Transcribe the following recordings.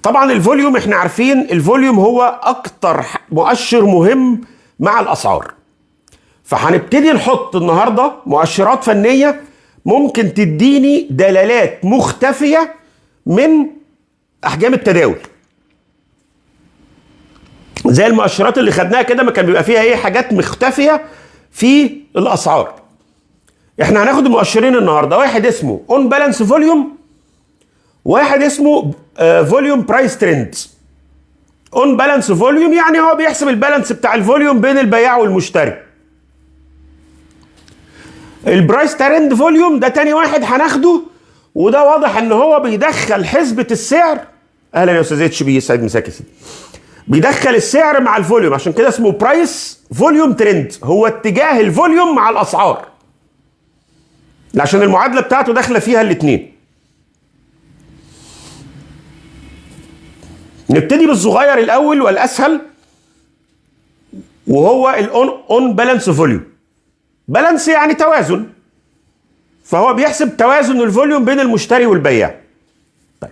طبعا ال volume احنا عارفين ال volume هو اكتر مؤشر مهم مع الاسعار، فهنبتدي نحط النهارده مؤشرات فنية ممكن تديني دلالات مختفيه من احجام التداول، زي المؤشرات اللي خدناها كده ما كان بيبقى فيها ايه حاجات مختفيه في الاسعار. احنا هناخد المؤشرين النهارده، واحد اسمه on balance volume، واحد اسمه volume price trend. on balance volume يعني هو بيحسب ال balance بتاع ال volume بين البياع والمشتري. ال price trend volume ده تاني واحد هناخده، وده واضح ان هو بيدخل حسبة السعر. اهلا يا استاذ اتش بي، سعيد مساك يا سيدي. بيدخل السعر مع ال volume، عشان كده اسمه price volume trend، هو اتجاه ال volume مع الاسعار، عشان المعادلة بتاعته داخله فيها الاثنين. نبتدي بالصغير الاول والاسهل، وهو ال on balance volume. balance يعني توازن، فهو بيحسب توازن ال volume بين المشتري والبياع. طيب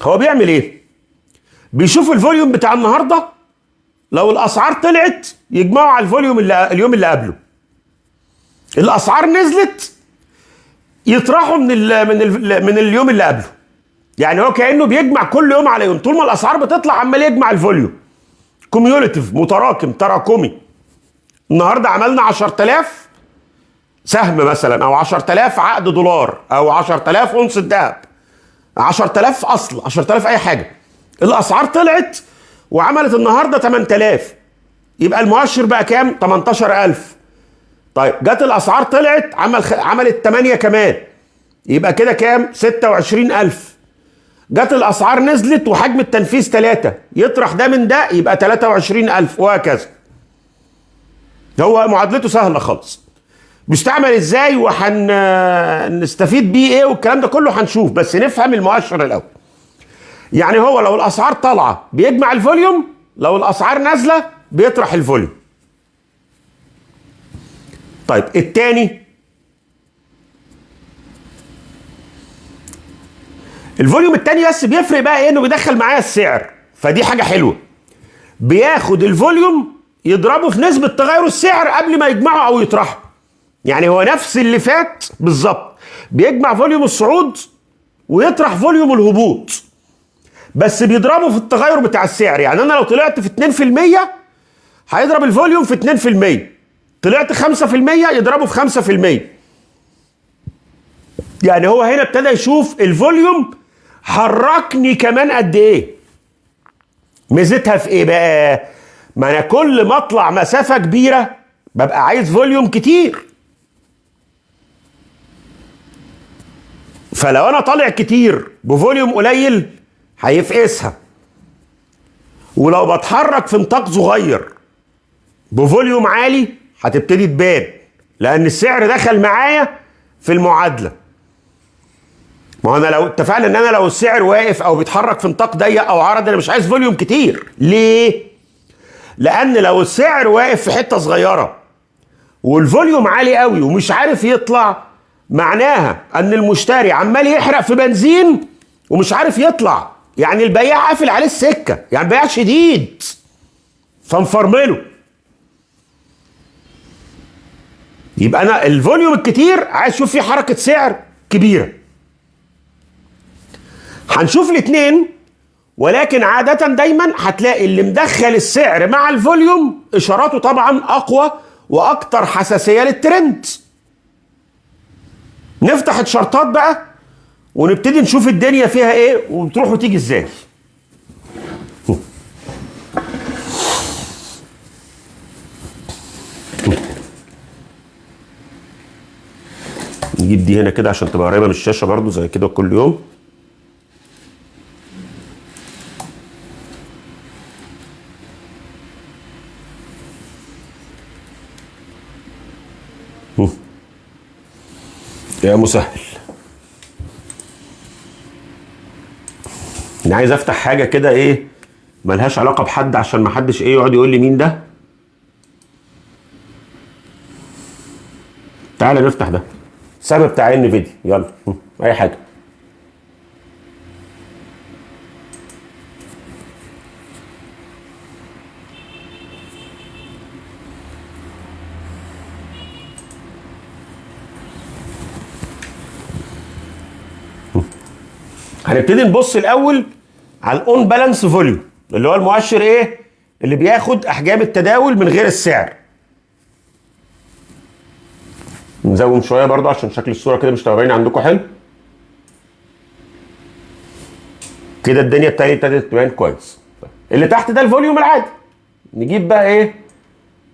هو بيعمل ايه؟ بيشوف ال volume بتاع النهارده، لو الاسعار طلعت يجمعوا على ال volume اللي اليوم اللي قبله، الاسعار نزلت يطرحوا من اليوم اللي قبله. يعني هو كانه بيجمع كل يوم على يوم، طول ما الاسعار بتطلع عمال يجمع ال volume، cumulative متراكم تراكمي. النهارده عملنا 10000 سهم مثلا، او 10000 عقد دولار، او 10000 اونصه ذهب، 10000 اصل، 10000 اي حاجة. الاسعار طلعت وعملت النهارده 8000، يبقى المؤشر بقى كام؟ 18000. طيب جت الاسعار طلعت عملت 8 كمان، يبقى كده كام؟ 26000. جت الاسعار نزلت وحجم التنفيذ 3، يطرح ده من ده يبقى 23000، وهكذا. هو معادلته سهلة خالص. بيستعمل ازاي وهنستفيد بيه ايه والكلام ده كله هنشوف، بس نفهم المؤشر الاول. يعني هو لو الاسعار طالعه بيجمع ال volume، لو الاسعار نازله بيطرح ال volume. طيب التاني ال volume التاني بس بيفرق بقى ايه؟ انه بيدخل معايا السعر، فدي حاجة حلوة. بياخد ال volume يضربه في نسبه تغير السعر قبل ما يجمعه او يطرحه. يعني هو نفس اللي فات بالظبط، بيجمع volume الصعود ويطرح volume الهبوط، بس بيضربه في التغير بتاع السعر. يعني انا لو طلعت في 2% هيضرب ال volume في 2%، طلعت 5% يضربه في 5%. يعني هو هنا ابتدى يشوف ال volume حركني كمان قد ايه. ميزتها في ايه بقى؟ ما انا كل ما اطلع مسافة كبيرة ببقى عايز volume كتير، فلو انا طالع كتير ب volume قليل هيفقسها، ولو بتحرك في نطاق صغير ب volume عالي هتبتدي تبان، لان السعر دخل معايا في المعادلة. ما انا لو اتفقنا ان انا لو السعر واقف او بيتحرك في نطاق ضيق او عرض انا مش عايز volume كتير. ليه؟ لان لو السعر واقف في حتة صغيرة وال volume عالي قوي ومش عارف يطلع، معناها ان المشتري عمال يحرق في بنزين ومش عارف يطلع، يعني البياع قافل عليه السكة، يعني البياع شديد فنفرمله. يبقى انا ال volume الكتير عايز اشوف فيه حركة سعر كبيرة. هنشوف الاثنين، ولكن عادة دايما هتلاقي اللي مدخل السعر مع ال volume اشاراته طبعا اقوى واكتر حساسية للترند. نفتح ال chart ات بقى ونبتدي نشوف الدنيا فيها ايه وبتروح وتيجي ازاي. نجيب دي هنا كده عشان تبقى قريبه من الشاشة برضو زي كده كل يوم. يا مسهل، انا عايز افتح حاجة كده ايه ملهاش علاقة بحد عشان ما حدش ايه يقعد يقول لي مين ده. تعالى نفتح ده السهم بتاع انفيديا، يلا اي حاجة. هنبتدي نبص الاول على ال on balance volume، اللي هو المؤشر ايه؟ اللي بياخد احجام التداول من غير السعر. نزوم شوية برضو عشان شكل الصورة كده مش تبقى باين عندكم حلو. كده الدنيا ابتدت تبان كويس. اللي تحت ده ال volume العادي. نجيب بقى ايه؟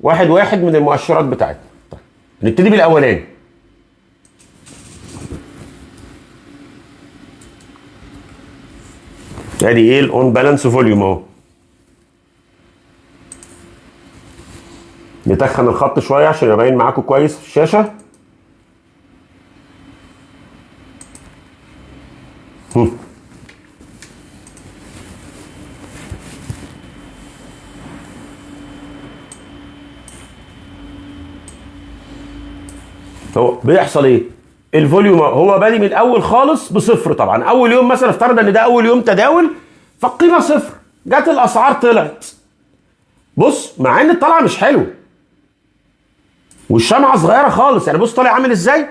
واحد واحد من المؤشرات بتاعتنا. طيب نبتدي بالاولاني. ادي ايه؟ ال on balance volume اهو. نتخن الخط شوية عشان يبين معاكم كويس في الشاشة. هو بيحصل ايه؟ ال volume هو بادي من الاول خالص بصفر. طبعا اول يوم مثلا افترض ان ده اول يوم تداول، فالقيمه صفر، جت الاسعار طلعت. بص مع ان الطلعة مش حلوة والشمعه صغيرة خالص، يعني بص طالع عامل ازاي؟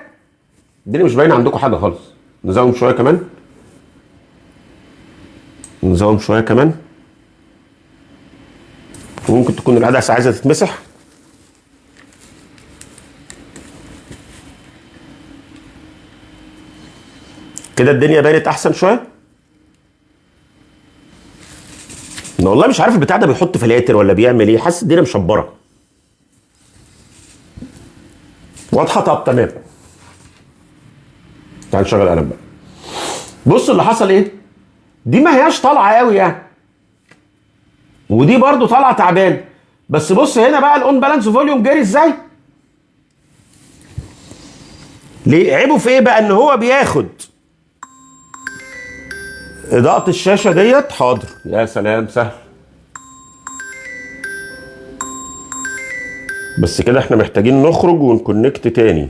الدنيا مش باينة عندكم حاجة خالص. نزوم شوية كمان، نزوم شوية كمان، وممكن تكون العدسة عايزه تتمسح. كده الدنيا بانت احسن شوية. انا والله مش عارف البتاع ده بيحط فلاتر ولا بيعمل ايه، حاسس الدنيا مشبره. واضحة؟ طب تمام. تعال نشغل القلم بقى. بص اللي حصل ايه؟ دي ما هياش طالعه قوي يعني، ودي برضو طالعه تعبان، بس بص هنا بقى ال on balance volume جري ازاي؟ ليه؟ عيبه في ايه بقى؟ ان هو بياخد اضاءة الشاشة ديت. حاضر، يا سلام، سهل. بس كده احنا محتاجين نخرج ون connect تاني.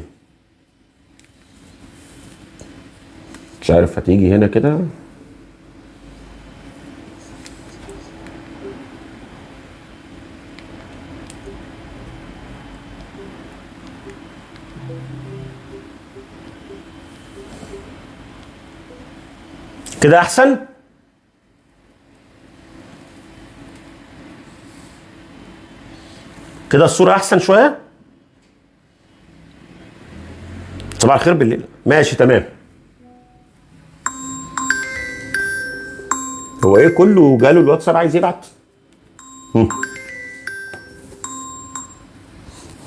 مش عارف هتيجي هنا كده. كده احسن. كده الصورة احسن شوية. صباح الخير بالليل. ماشي تمام. هو ايه كله جاله الواتساب عايز يبعت؟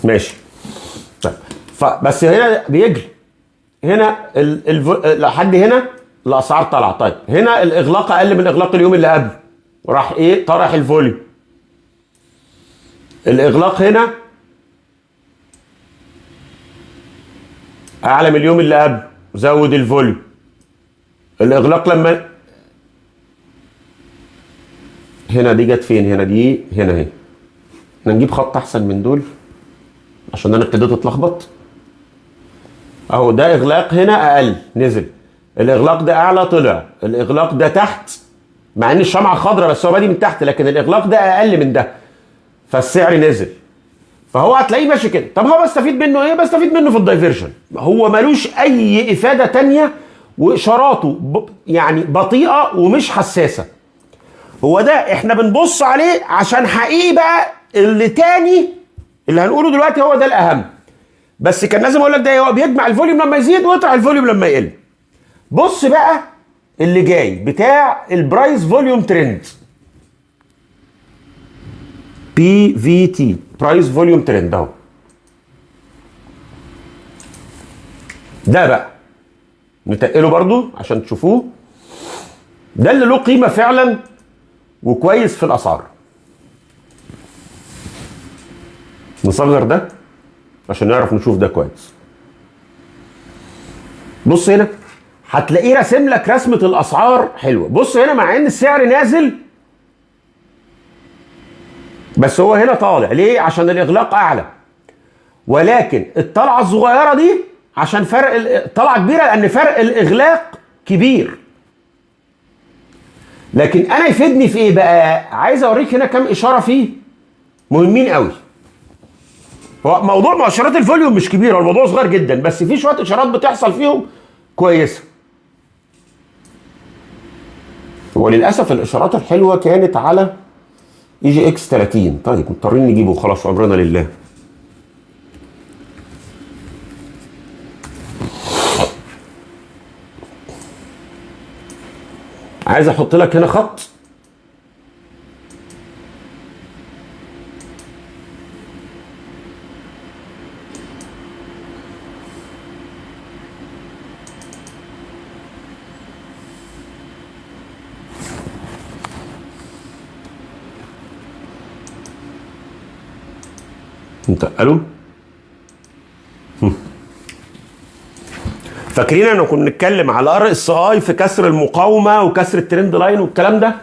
ماشي. طيب بس هنا بيجري هنا لحد هنا الاسعار طالعه. طيب هنا الاغلاق اقل من اغلاق اليوم اللي قبله، راح ايه؟ طرح ال volume. الاغلاق هنا اعلى من اليوم اللي قبله، زود ال volume. الاغلاق لما هنا دي جت فين؟ هنا دي هنا اهي. احنا نجيب خط احسن من دول عشان انا ابتديت اتلخبط. اهو ده اغلاق هنا اقل نزل، الاغلاق ده اعلى طلع، الاغلاق ده تحت مع ان الشمعة خضراء بس هو بادي من تحت، لكن الاغلاق ده اقل من ده فالسعر نزل. فهو هتلاقيه ماشي كده. طب هو بستفيد منه ايه؟ بستفيد منه في ال diversion. هو ملوش اي افاده تانية، واشاراته يعني بطيئه ومش حساسة. هو ده احنا بنبص عليه عشان حقيقي بقى اللي تاني اللي هنقوله دلوقتي هو ده الاهم. بس كان لازم اقول لك ده هو بيجمع ال volume لما يزيد ويطرح ال volume لما يقل. بص بقى اللي جاي بتاع ال price volume trend، PVT، price volume trend اهو. ده بقى نتقله برضو عشان تشوفوه. ده اللي له قيمة فعلا وكويس في الاسعار. نصغر ده عشان نعرف نشوف ده كويس. بص هنا هتلاقيه راسم لك رسمة الاسعار حلوة. بص هنا مع ان السعر نازل بس هو هنا طالع. ليه؟ عشان الاغلاق اعلى، ولكن الطلعة الصغيرة دي عشان فرق الطلعة كبيرة لان فرق الاغلاق كبير. لكن انا يفيدني في ايه بقى؟ عايز اوريك هنا كام اشارة فيه مهمين قوي. هو موضوع مؤشرات ال volume مش كبير، هو الموضوع صغير جدا، بس في شوية اشارات بتحصل فيهم كويسة. وللاسف الاشارات الحلوة كانت على EGX 30. طيب مضطرين نجيبه خلاص، امرنا لله. عايز احط لك هنا خط. انتقلوا. فاكرين انا كنا بنتكلم على RSI في كسر المقاومة وكسر ال trend line والكلام ده؟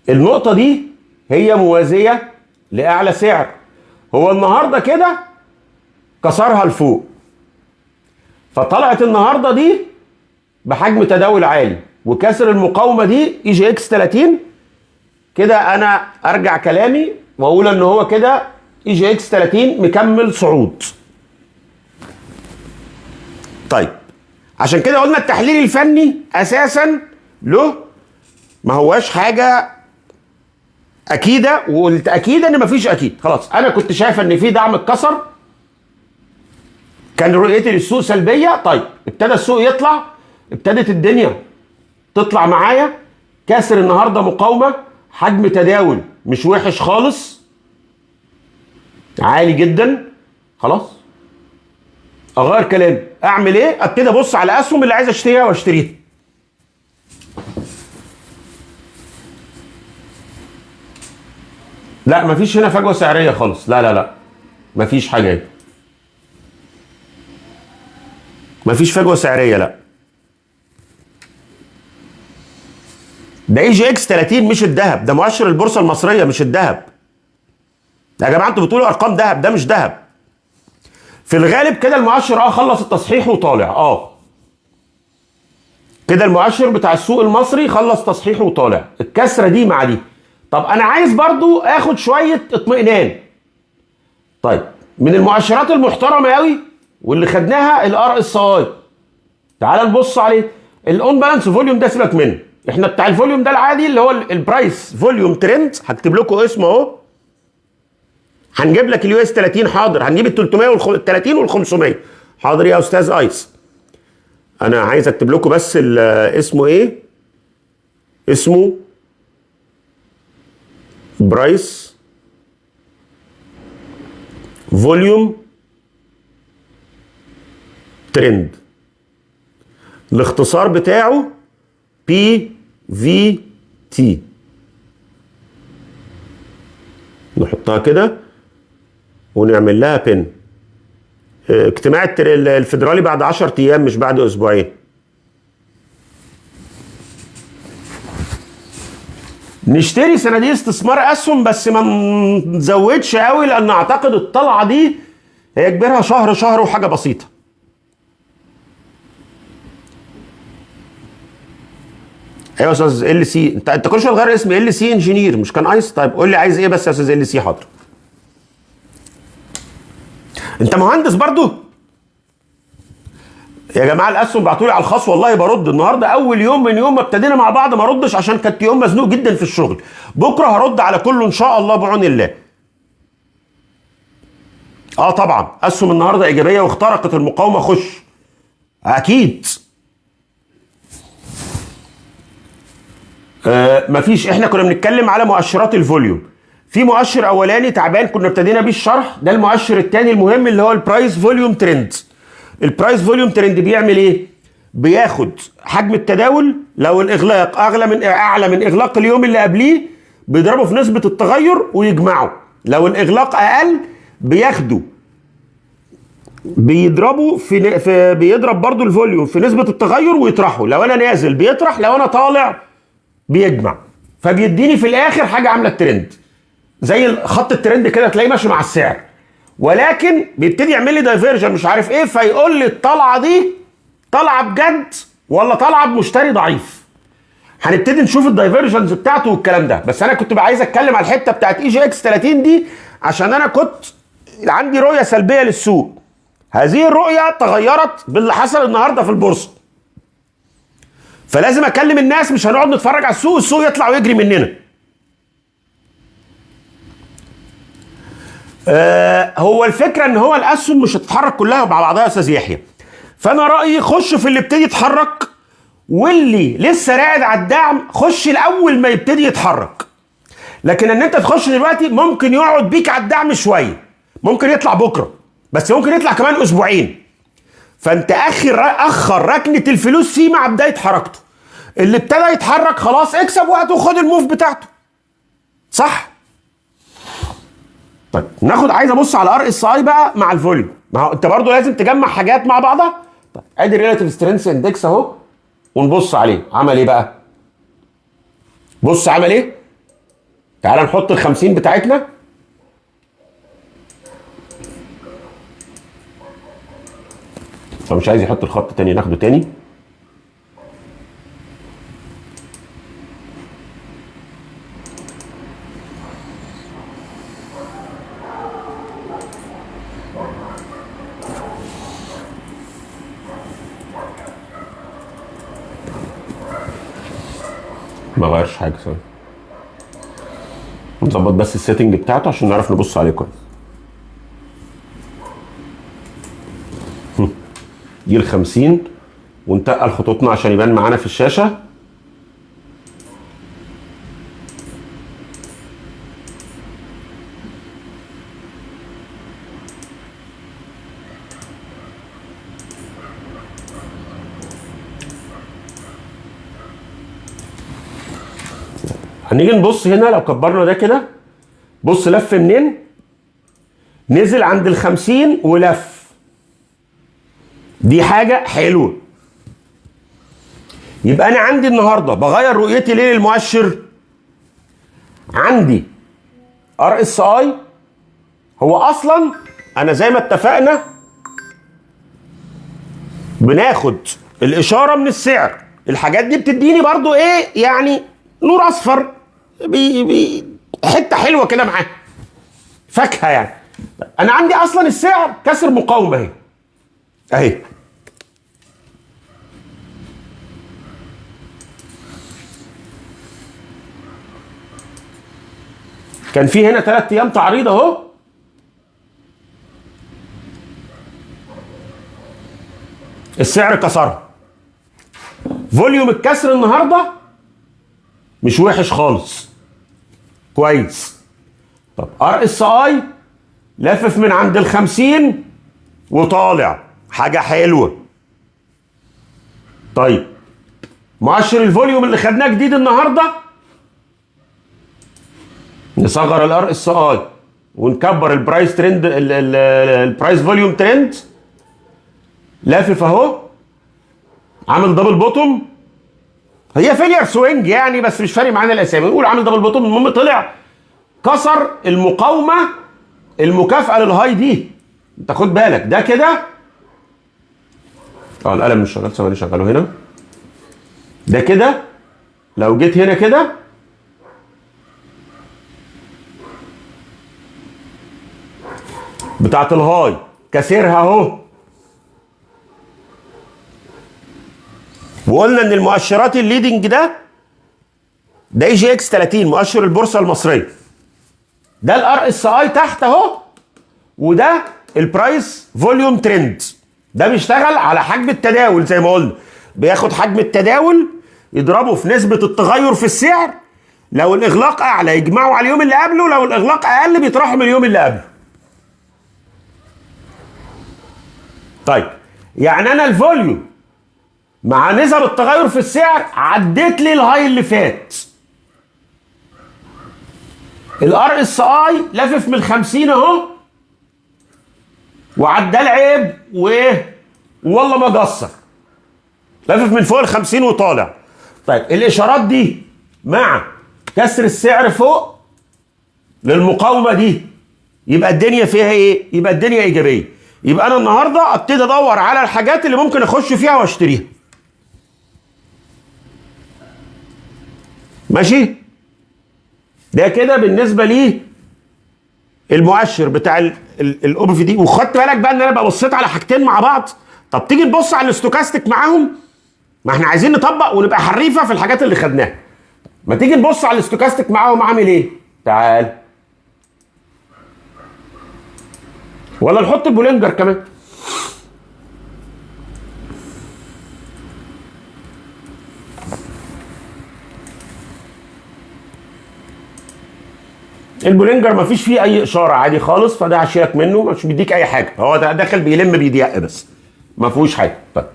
النقطة دي هي موازية لاعلى سعر. هو النهارده كده كسرها لفوق، فطلعت النهارده دي بحجم تداول عالي وكسر المقاومة دي EGX 30. كده انا ارجع كلامي واقول ان هو كده EGX 30 مكمل صعود. طيب عشان كده قلنا التحليل الفني اساسا له ما هواش حاجة اكيدة، وقلت اكيد ان مفيش اكيد. خلاص انا كنت شايف ان في دعم اتكسر، كان رؤيتي للسوق سلبية. طيب ابتدى السوق يطلع، ابتدت الدنيا تطلع معايا، كسر النهارده مقاومة، حجم تداول مش وحش خالص، عالي جدا. خلاص اغير كلامي، اعمل ايه؟ ابتدي ابص على الاسهم اللي عايز اشتريها واشتريها. لا مفيش هنا فجوة سعريه خالص، لا لا لا مفيش حاجة هنا، مفيش فجوة سعريه. لا ده EGX 30 مش الذهب، ده مؤشر البورصة المصرية مش الذهب. يا جماعة انتوا بتقولوا ارقام ذهب، ده مش ذهب. في الغالب كده المؤشر خلص التصحيح وطالع. كده المؤشر بتاع السوق المصري خلص تصحيحه وطالع، الكسرة دي مع دي. طب انا عايز برضو اخد شوية اطمئنان. طيب من المؤشرات المحترمة قوي واللي خدناها ال RSI، تعال نبص عليه. ال on balance volume ده سيبك منه، احنا بتاع ال volume ده العادي اللي هو ال price volume trend، هكتب لكم اسمه اهو. هنجيب لك ال US 30، حاضر. هنجيب ال 330 وال 500، حاضر يا استاذ ايس. انا عايز اكتب لكم بس اسمه ايه؟ اسمه price volume trend، الاختصار بتاعه PVT. نحطها كده ونعمل لها pin. اجتماع الفيدرالي بعد 10 ايام مش بعد اسبوعين. نشتري صناديق استثمار اسهم بس ما نزودش قوي، لان اعتقد الطلعة دي هي كبيرها شهر شهر وحاجه بسيطة. ايوه يا استاذ LC، انت كل شوية تغير اسم LC engineer، مش كان ايس؟ طيب قول لي عايز ايه بس يا استاذ LC. حاضر. انت مهندس برضو؟ يا جماعة الاسهم بعتوا لي على الخاص والله برد. النهارده اول يوم من يوم ما ابتدينا مع بعض ما ردش عشان كانت يوم مزنوق جدا في الشغل. بكره هرد على كله ان شاء الله بعون الله. طبعا اسهم النهارده ايجابية واخترقت المقاومة، خش اكيد. مفيش، احنا كنا بنتكلم على مؤشرات ال volume. في مؤشر اولاني تعبان كنا ابتدينا بيه الشرح، ده المؤشر الثاني المهم اللي هو ال price volume trend. ال price volume trend بيعمل ايه؟ بياخد حجم التداول، لو الاغلاق اغلى من اعلى من اغلاق اليوم اللي قبليه بيضربه في نسبة التغير ويجمعه، لو الاغلاق اقل بياخده بيضربه في بيضرب برضو ال volume في نسبة التغير ويطرحه، لو انا نازل بيطرح، لو انا طالع بيجمع، فبيديني في الاخر حاجة عاملة الترند زي خط الترند كده تلاقيه ماشي مع السعر، ولكن بيبتدي يعمل لي divergence مش عارف ايه، فيقول لي الطلعة دي طالعه بجد ولا طالعه بمشتري ضعيف. هنبتدي نشوف ال divergence بتاعته والكلام ده، بس انا كنت عايز اتكلم على الحتة بتاعت EGX 30 دي عشان انا كنت عندي رؤية سلبية للسوق. هذه الرؤية تغيرت باللي حصل النهارده في البورصة. فلازم اكلم الناس، مش هنقعد نتفرج على السوق، السوق يطلع ويجري مننا. هو الفكرة ان هو الاسهم مش هتتحرك كلها مع بعضها يا استاذ يحيى. فانا رايي خش في اللي ابتدي يتحرك، واللي لسه راقد على الدعم خش الاول ما يبتدي يتحرك. لكن ان انت تخش دلوقتي ممكن يقعد بيك على الدعم شوية، ممكن يطلع بكره، بس ممكن يطلع كمان اسبوعين. فانت اخر ركنه الفلوس فيه مع بداية حركته. اللي ابتدى يتحرك خلاص اكسب وقته وخد ال move بتاعته، صح؟ طيب ناخد، عايز ابص على RSI بقى مع ال volume. ما هو انت برضو لازم تجمع حاجات مع بعضها. طيب ادي ال relative strength index اهو، ونبص عليه عمل ايه بقى. بص عمل ايه. تعال نحط ال 50 بتاعتنا. فمش عايز يحط الخط تاني، ناخده تاني. ما غيرش حاجة، ثانية نظبط بس ال setting بتاعته عشان نعرف نبص عليه كويس. دي ال 50، ونتقل خطوطنا عشان يبان معانا في الشاشة. هنيجي نبص هنا، لو كبرنا ده كده بص لف منين، نزل عند ال 50 ولف. دي حاجة حلوة. يبقى أنا عندي النهاردة بغير رؤيتي ليه للمؤشر. عندي RSI، هو أصلا أنا زي ما اتفقنا بناخد الإشارة من السعر. الحاجات دي بتديني برضو إيه يعني، نور أصفر، بي بي حتة حلوة كده معاه، فاكهة يعني. أنا عندي أصلا السعر كسر مقاومة أهي أهي. كان في هنا 3 ايام تعريض اهو، السعر كسرها. volume الكسر النهارده مش وحش خالص، كويس. طب RSI لافف من عند ال 50 وطالع، حاجة حلوة. طيب مؤشر ال volume اللي خدناه جديد النهارده، نصغر ال RSI ونكبر ال price trend، ال price volume trend. لافف اهو، عامل double bottom، هي failure swing يعني، بس مش فارق معانا الاسامي، نقول عامل double bottom. المهم طلع كسر المقاومة المكافاة لل high دي. انت خد بالك ده كده، القلم مش شغال، ثواني شغله هنا. ده كده لو جيت هنا كده بتاعت ال high كسرها اهو. وقلنا ان المؤشرات ال leading ده EGX 30 مؤشر البورصة المصرية، ده ال RSI تحت اهو، وده ال price volume trend. ده بيشتغل على حجم التداول زي ما قلنا، بياخد حجم التداول يضربه في نسبه التغير في السعر. لو الاغلاق اعلى يجمعه على اليوم اللي قبله، لو الاغلاق اقل بيطرحه من اليوم اللي قبله. طيب يعني انا ال volume مع نسب التغير في السعر عديت لي ال high اللي فات. ال RSI لافف من 50 اهو، وعدى العيب وايه والله ما قصر، لافف من فوق ال 50 وطالع. طيب الاشارات دي مع كسر السعر فوق للمقاومة دي، يبقى الدنيا فيها ايه؟ يبقى الدنيا ايجابية. يبقى انا النهارده ابتدي ادور على الحاجات اللي ممكن اخش فيها واشتريها. ماشي؟ ده كده بالنسبة لي المؤشر بتاع ال OBVD. وخدت بالك بقى ان انا بقى بصيت على حاجتين مع بعض. طب تيجي نبص على ال stochastic معاهم. ما احنا عايزين نطبق ونبقى حريفه في الحاجات اللي خدناها. ما تيجي نبص على ال stochastic معاهم عامل ايه؟ تعال، ولا نحط ال Bollinger كمان. ال Bollinger مفيش فيه اي اشارة عادي خالص، فده هشيلك منه، مش بيديك اي حاجة، هو ده داخل بيلم بيضيق بس ما فيهوش حاجة. طيب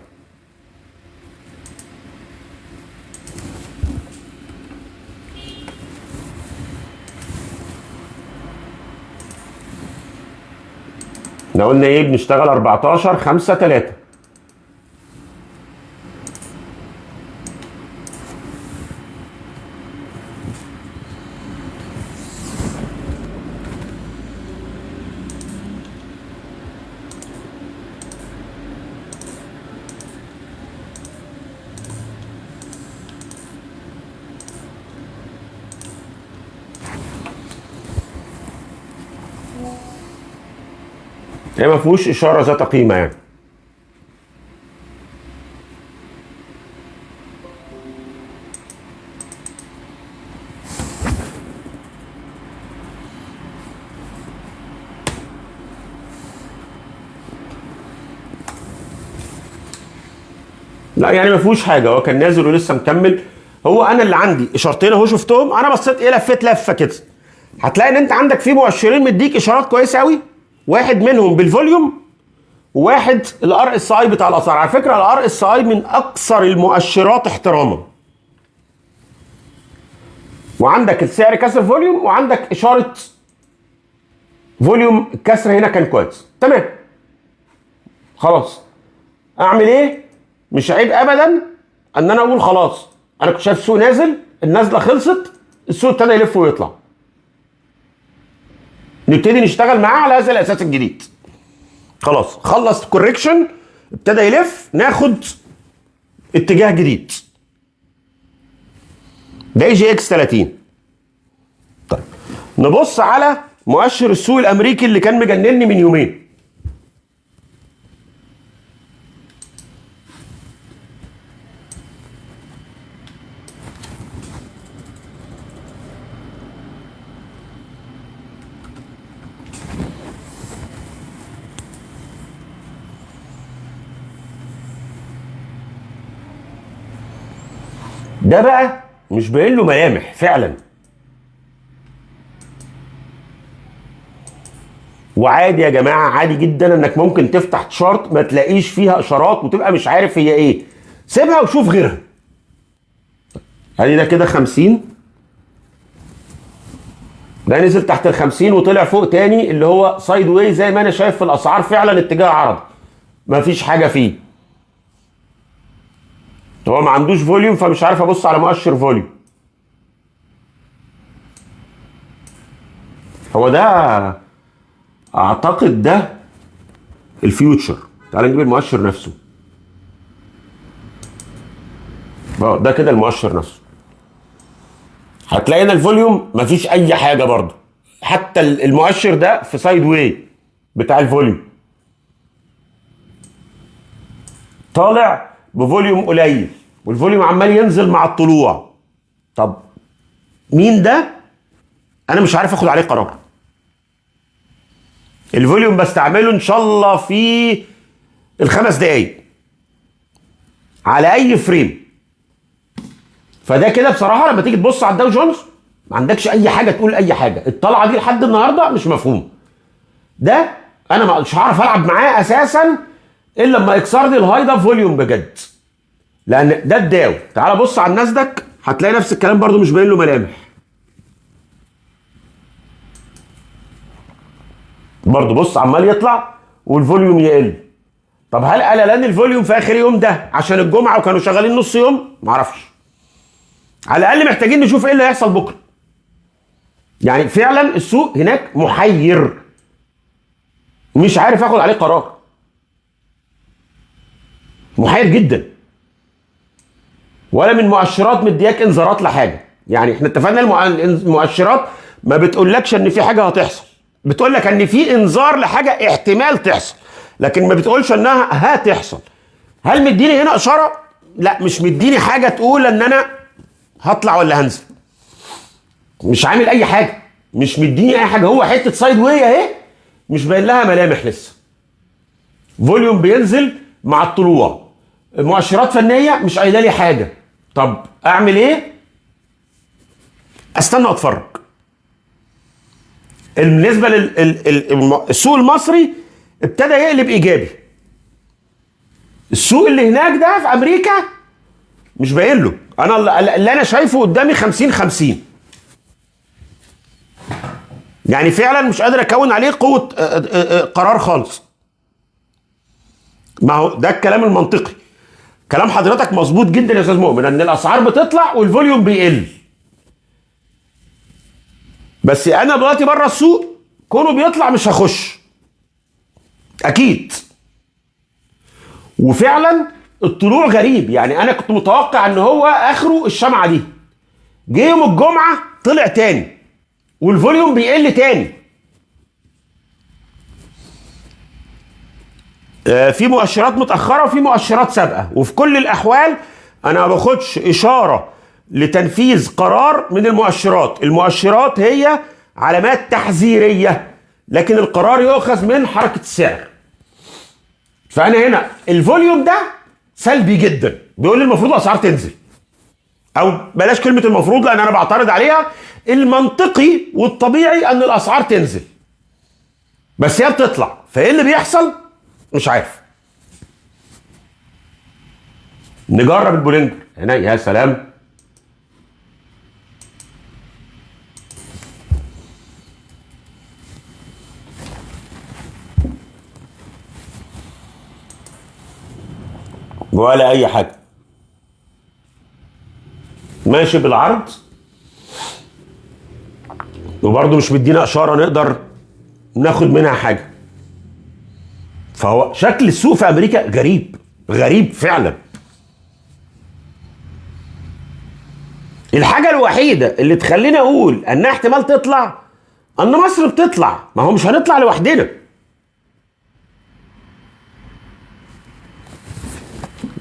احنا قلنا ايه؟ بنشتغل 14 5 3. هي ما فيهوش اشارة ذات قيمة يعني. لا يعني ما فيهوش حاجة، هو كان نازل ولسه مكمل. هو انا اللي عندي اشارتين اهو شفتهم، انا بصيت ايه، لفيت لفه كده، هتلاقي ان انت عندك في مؤشرين مديك اشارات كويسة قوي، واحد منهم بال volume وواحد ال RSI بتاع الاسعار. على فكرة ال RSI من اكثر المؤشرات احتراما. وعندك السعر كسر volume، وعندك اشارة volume الكسر هنا كان كويس. تمام خلاص، اعمل ايه؟ مش عيب ابدا ان انا اقول خلاص انا كنت شايف السوق نازل، النازلة خلصت، السوق ابتدى يلف ويطلع، نبتدي نشتغل معاه على هذا الاساس الجديد. خلاص خلص correction، ابتدى يلف، ناخد اتجاه جديد. ده EGX 30. طيب نبص على مؤشر السوق الامريكي اللي كان مجنني من يومين. ده بقى مش باين له ملامح فعلا. وعادي يا جماعة، عادي جدا انك ممكن تفتح chart ما تلاقيش فيها اشارات وتبقى مش عارف هي ايه، سيبها وشوف غيرها. ادي ده كده 50، ده نزل تحت ال 50 وطلع فوق تاني، اللي هو sideway زي ما انا شايف في الاسعار، فعلا اتجاه عرضي مفيش حاجة فيه. هو ما عندوش volume فمش عارف ابص على مؤشر volume. هو ده اعتقد ده ال future. تعال نجيب المؤشر نفسه. ده كده المؤشر نفسه. هتلاقي هنا ال volume مفيش اي حاجة برضه، حتى المؤشر ده في sideway بتاع ال volume، طالع ب volume قليل وال volume عمال ينزل مع الطلوع. طب مين ده؟ انا مش عارف اخد عليه قرار. ال volume بستعمله ان شاء الله في الخمس دقايق على اي frame. فده كده بصراحة لما تيجي تبص على الداو جونز ما عندكش اي حاجة تقول اي حاجة. الطلعة دي لحد النهارده مش مفهوم. ده انا مش هعرف العب معاه اساسا الا لما يكسر لي ال high ده volume بجد، لان ده الداو. تعال بص على الناسداك هتلاقي نفس الكلام برده، مش باين له ملامح برضه. بص عمال يطلع وال volume يقل. طب هل قللان ال volume في اخر يوم ده عشان الجمعة وكانوا شغالين نص يوم؟ معرفش. على الاقل محتاجين نشوف ايه اللي هيحصل بكره. يعني فعلا السوق هناك محير، مش عارف اخد عليه قرار، محير جدا. ولا من مؤشرات مدياك انذارات لحاجة. يعني احنا اتفقنا المؤشرات ما بتقولكش ان في حاجة هتحصل، بتقولك ان في انذار لحاجة احتمال تحصل، لكن ما بتقولش انها هتحصل. هل مديني هنا اشارة؟ لا مش مديني حاجة تقول ان انا هطلع ولا هنزل، مش عامل اي حاجة، مش مديني اي حاجة. هو حتة sideway اهي مش باين لها ملامح لسه. volume بينزل مع الطلوع، مؤشرات فنية مش قايله لي حاجة. طب اعمل ايه؟ استنى اتفرج. بالنسبة للسوق المصري ابتدى يقلب ايجابي. السوق اللي هناك ده في امريكا مش باين له. انا اللي انا شايفه قدامي 50-50، يعني فعلا مش قادر اكون عليه قوة قرار خالص. ما هو ده الكلام المنطقي. كلام حضرتك مظبوط جدا يا استاذ مؤمن، ان الاسعار بتطلع وال volume بيقل. بس انا دلوقتي بره السوق، كونه بيطلع مش هخش اكيد. وفعلا الطلوع غريب، يعني انا كنت متوقع ان هو اخره الشمعة دي، جه يوم الجمعة طلع تاني وال volume بيقل تاني. في مؤشرات متاخرة وفي مؤشرات سابقه، وفي كل الاحوال انا ما باخدش اشارة لتنفيذ قرار من المؤشرات. المؤشرات هي علامات تحذيريه، لكن القرار يؤخذ من حركة السعر. فانا هنا ال volume ده سلبي جدا، بيقول لي المفروض الاسعار تنزل، او بلاش كلمة المفروض لان انا بعترض عليها، المنطقي والطبيعي ان الاسعار تنزل، بس هي بتطلع. فايه اللي بيحصل؟ مش عارف. نجرب البولينجر هنا. يا سلام، ولا اي حاجة، ماشي بالعرض، وبرضه مش مدينا اشارة نقدر ناخد منها حاجة. فهو شكل السوق في امريكا غريب، غريب فعلا. الحاجة الوحيدة اللي تخليني اقول انها احتمال تطلع ان مصر بتطلع، ما هو مش هنطلع لوحدنا.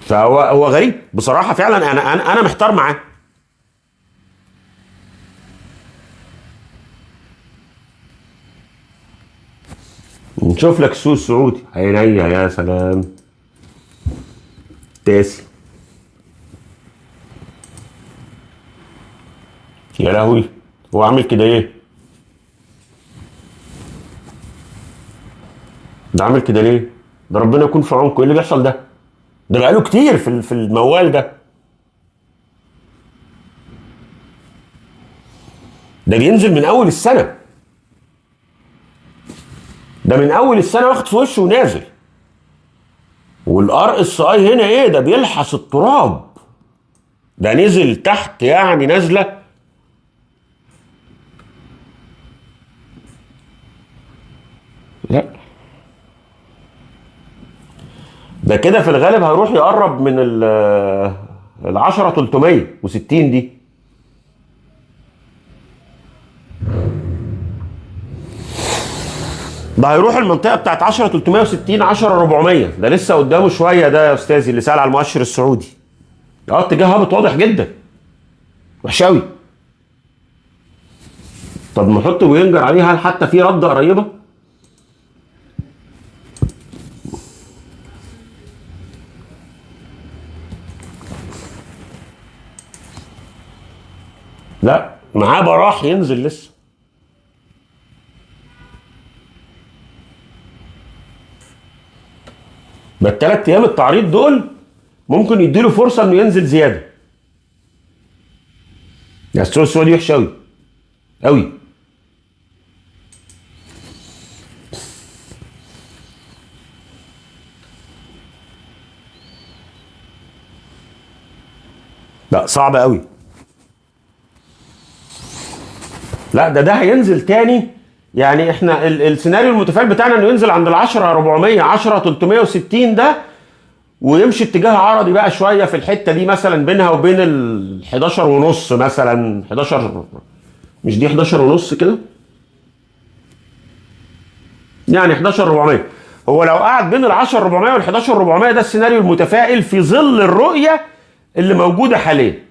فهو غريب بصراحة فعلا، انا محتار معاه. نشوف لك السوق السعودي. عينيا يا سلام، تاسي يا لهوي، هو عامل كده ايه؟ ده عامل كده ليه؟ ده ربنا يكون في عونكم. ايه اللي بيحصل ده؟ ده بقاله كتير في الموال ده. ده بينزل من اول السنة، ده من اول السنة واخد في وشه ونازل. وال RSI هنا ايه ده؟ بيلحس التراب، ده نزل تحت يعني نازله. لا ده كده في الغالب هيروح يقرب من ال 10,360 دي. ده هيروح المنطقة بتاعت 10,360 10,400. ده لسه قدامه شوية ده يا استاذي اللي سأل على المؤشر السعودي. اتجاه هابط واضح جدا، وحش قوي. طب نحط وينجر عليه، هل حتى في رده قريبه؟ لا، معاه براح ينزل لسه. ده الثلاث ايام التعريض دول ممكن يديله فرصة انه ينزل زيادة. يا السوق السعودي وحش قوي قوي. لا صعب قوي. لا ده هينزل تاني. يعني احنا السيناريو المتفائل بتاعنا انه ينزل عند ال 10,400 10,360 ده، ويمشي اتجاه عرضي بقى شوية في الحتة دي، مثلا بينها وبين ال 11.5 مثلا، 11 مش دي 11.5 كده، يعني 11,400. هو لو قعد بين ال 10,400 وال 11,400 ده السيناريو المتفائل في ظل الرؤية اللي موجودة حاليا،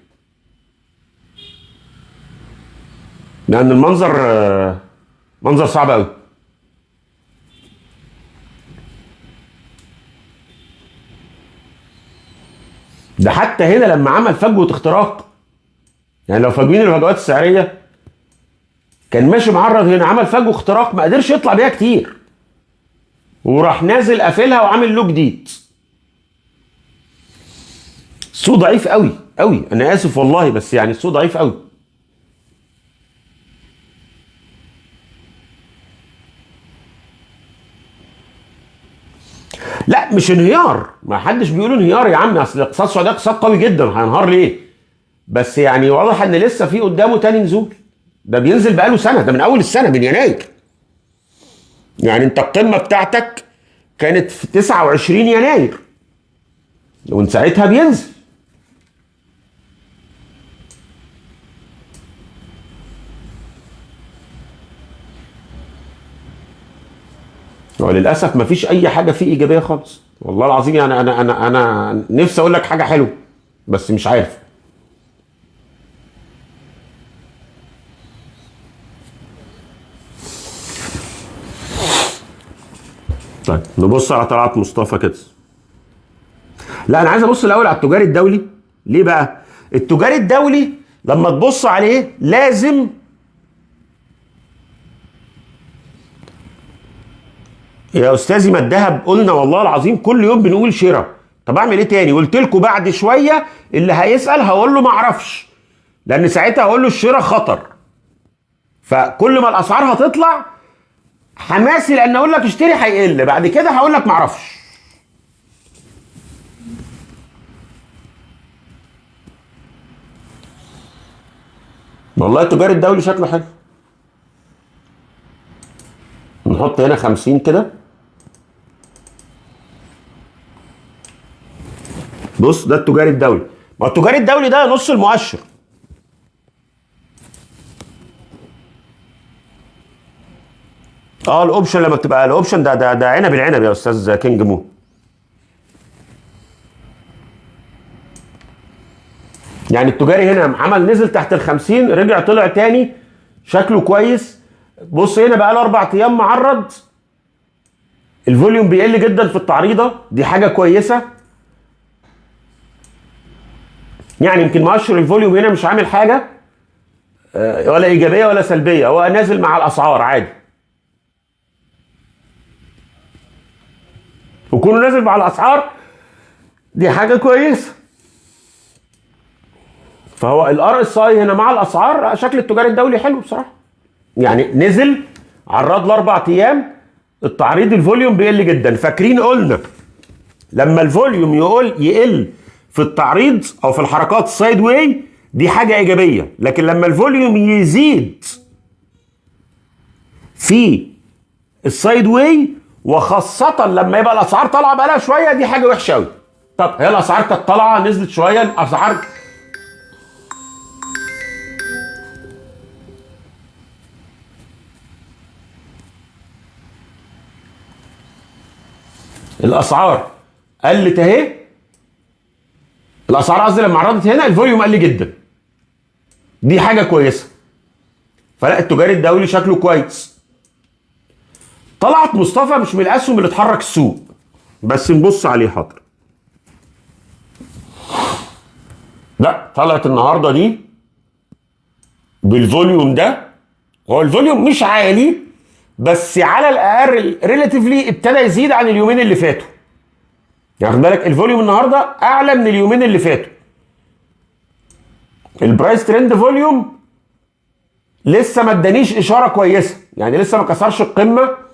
لان المنظر منظر صعب قوي. ده حتى هنا لما عمل فجوة اختراق، يعني لو فاجئين الفجوات السعرية كان ماشي معرض هنا، عمل فجوة اختراق ما قدرش يطلع بيها كتير، وراح نازل قافلها وعامل له جديد. السوق ضعيف قوي قوي، انا اسف والله بس يعني السوق ضعيف قوي. لا مش انهيار، ما حدش بيقول انهيار يا عم، اصل الاقتصاد السعودي اقتصاد قوي جدا، هينهار ليه؟ بس يعني واضح ان لسه في قدامه تاني نزول. ده بينزل بقاله سنة، ده من اول السنة من يناير. يعني انت القمه بتاعتك كانت في 29 يناير، ومن ساعتها بينزل. وللاسف مفيش اي حاجة فيه ايجابية خالص والله العظيم. يعني انا انا انا نفسي اقول لك حاجة حلوة بس مش عارف. طيب نبص على طلعت مصطفى كده. لا انا عايز ابص الاول على التجاري الدولي. ليه بقى؟ التجاري الدولي لما تبص عليه لازم يا استاذي، ما الذهب قلنا والله العظيم كل يوم بنقول شراء، طب اعمل ايه تاني؟ قلت لكم بعد شوية اللي هيسال هقول له ما اعرفش، لان ساعتها هقول له الشراء خطر. فكل ما الاسعار هتطلع حماسي لان اقول لك اشتري هيقل، بعد كده هقول لك ما اعرفش. والله التجاري الدولي شكله حلو. نحط هنا 50 كده. بص ده التجاري الدولي، ما التجاري الدولي ده نص المؤشر. ال option لما بتبقى ال option ده ده ده عنب العنب يا استاذ كينج مو. يعني التجاري هنا عمل نزل تحت ال 50، رجع طلع تاني، شكله كويس. بص هنا بقى له 4 ايام معرض، ال volume بيقل جدا في التعريضه، دي حاجة كويسة. يعني يمكن مؤشر ال volume هنا مش عامل حاجة ولا ايجابية ولا سلبية، هو نازل مع الاسعار عادي. وكونه نازل مع الاسعار دي حاجة كويسة. فهو ال RSI هنا مع الاسعار شكل التجاري الدولي حلو بصراحة. يعني نزل عرض لاربع ايام، التعريض ال volume بيقل جدا. فاكرين قلنا لما ال volume يقول يقل في التعريض او في الحركات sideway دي حاجة ايجابية، لكن لما ال volume يزيد في ال sideway وخاصة لما يبقى الاسعار طالعه بقالها شوية دي حاجة وحشة قوي. طب هي الاسعار كانت طالعه نزلت شوية، الاسعار الاسعار قلت اهي، الاسعار قصدي لما عرضت هنا ال volume قل جدا، دي حاجة كويسة. فلا التجاري الدولي شكله كويس. طلعت مصطفى مش من الاسهم اللي اتحرك السوق، بس نبص عليه. حاضر. لا طلعت النهارده دي بال volume ده، هو ال volume مش عالي بس على الاقل relatively ابتدى يزيد عن اليومين اللي فاتوا. يعني خد بالك ال volume النهارده اعلى من اليومين اللي فاتوا. ال price trend volume لسه ما ادانيش اشارة كويسة، يعني لسه ما كسرش القمه.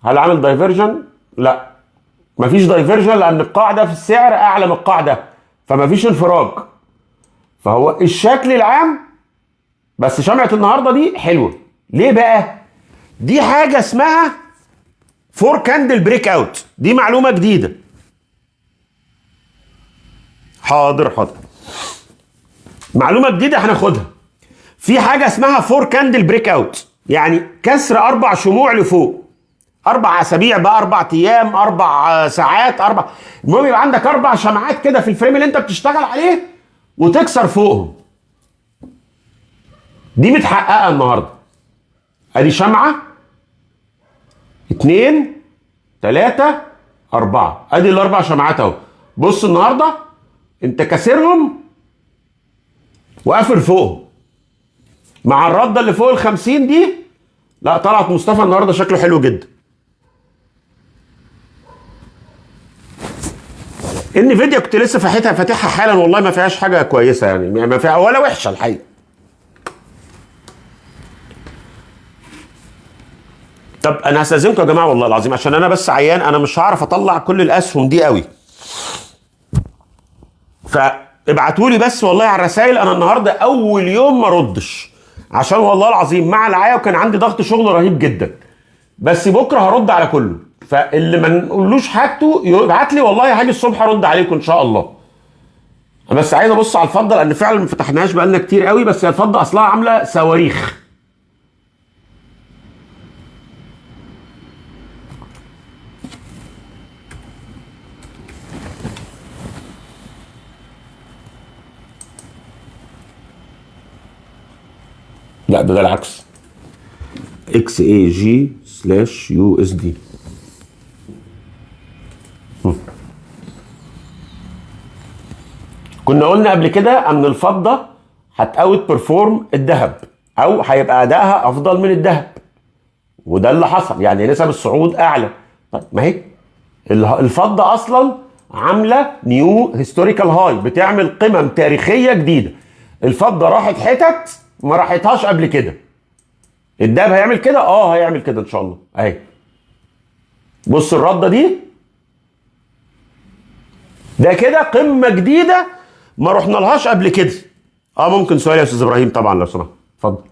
هل عامل divergence؟ لا مفيش divergence لان القاعدة في السعر اعلى من القاعدة، فمفيش انفراج. فهو الشكل العام بس شمعة النهارده دي حلوة. ليه بقى؟ دي حاجة اسمها four candle breakout، دي معلومة جديدة. حاضر حاضر، معلومة جديدة هناخدها. في حاجة اسمها four candle breakout، يعني كسر 4 شموع لفوق. 4 اسابيع بقى، 4 ايام، 4 ساعات، 4، المهم يبقى عندك 4 شمعات كده في ال frame اللي انت بتشتغل عليه وتكسر فوقهم. دي متحققه النهارده. ادي شمعة، 2، 3، 4، ادي ال4 شمعات اهو. بص النهارده انت كاسرهم وقافل فوقهم مع الردة اللي فوق ال50 دي. لا طلعت مصطفى النهارده شكله حلو جدا. انفيديا كنت لسه فاتحها حالا، والله ما فيهاش حاجة كويسة يعني، ما فيها ولا وحشة الحقيقة. طب انا هستاذنكم يا جماعة والله العظيم عشان انا بس عيان، انا مش هعرف اطلع كل الاسهم دي قوي، فابعتوا لي بس والله على الرسائل. انا النهارده اول يوم ما ردش عشان والله العظيم مع العيا وكان عندي ضغط شغل رهيب جدا، بس بكره هرد على كله، فاللي ما نقولوش حاجته يبعت لي والله هاجي الصبح ارد عليكم ان شاء الله. انا بس عايز ابص على الفضة لان فعلا ما فتحناهاش بقالنا كتير قوي، بس الفضة اصلها عامله صواريخ. لا ده العكس، XAG/USD. كنا قلنا قبل كده ان الفضة هت outperform الذهب او هيبقى ادائها افضل من الذهب، وده اللي حصل، يعني نسب الصعود اعلى. طيب ما هي الفضة اصلا عاملة new historical high، بتعمل قمم تاريخية جديدة. الفضة راحت حتت ما راحتهاش قبل كده. الدهب هيعمل كده؟ هيعمل كده ان شاء الله. اهي بص الردة دي، ده كده قمة جديدة ما رحنا لهاش قبل كده. ممكن سؤال يا استاذ ابراهيم طبعا لو سمحت، اتفضل.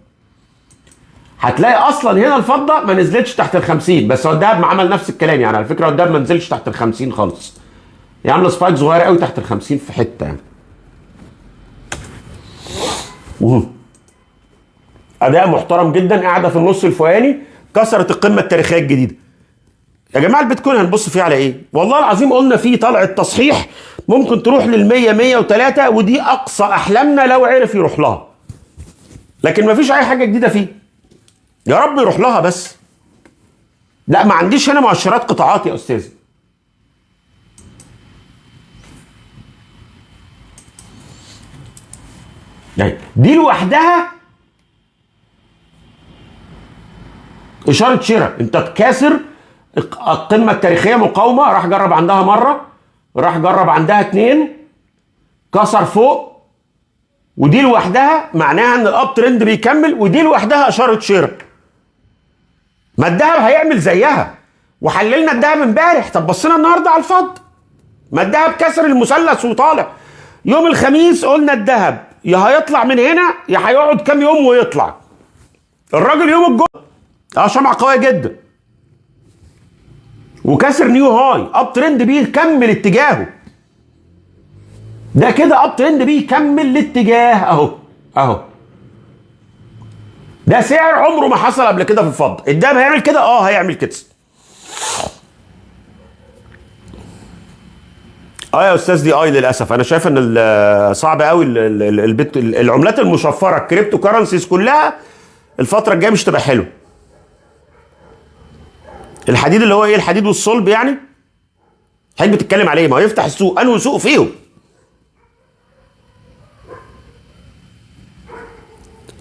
هتلاقي اصلا هنا الفضة ما نزلتش تحت ال50، بس هو الدهب ما عمل نفس الكلام يعني. على فكرة الدهب ما نزلش تحت ال50 خالص، يعني عامله spike صغيرة قوي تحت ال50 في حتة يعني. اداء محترم جدا، قاعدة في النص الفوقاني، كسرت القمه التاريخية الجديدة. يا جماعة البيتكوين هنبص فيه على ايه؟ والله العظيم قلنا فيه طلعه تصحيح ممكن تروح لل100 103، ودي اقصى احلامنا لو عرف يروح لها، لكن مفيش اي حاجة جديدة فيه. يا رب يروح لها بس. لا ما عنديش هنا مؤشرات قطاعات يا استاذ. دي لوحدها اشارة شراء، انت تكاسر القمه التاريخية مقاومة، راح جرب عندها مرة، راح جرب عندها 2، كسر فوق، ودي لوحدها معناها ان ال up trend بيكمل، ودي لوحدها اشارة شراء. ما الذهب هيعمل زيها، وحللنا الذهب امبارح. طب بصينا النهارده على الفضة، ما الذهب كسر المثلث وطالع. يوم الخميس قلنا الذهب يا هيطلع من هنا يا هيقعد كام يوم ويطلع. الراجل يوم الجمعة شمعة قوية جدا وكسر new high، up trend بيكمل اتجاهه. ده كده up trend بيكمل الاتجاه اهو اهو. ده سعر عمره ما حصل قبل كده في الفضة. الدهب هيعمل كده؟ هيعمل كده. يا استاذ دي اي للاسف انا شايف ان صعب قوي العملات المشفرة ال crypto currencies كلها الفترة الجاية مش تبقى حلوة. الحديد اللي هو ايه؟ الحديد والصلب يعني؟ حضرتك بتتكلم عليه، ما هو يفتح السوق، انه سوق فيهم.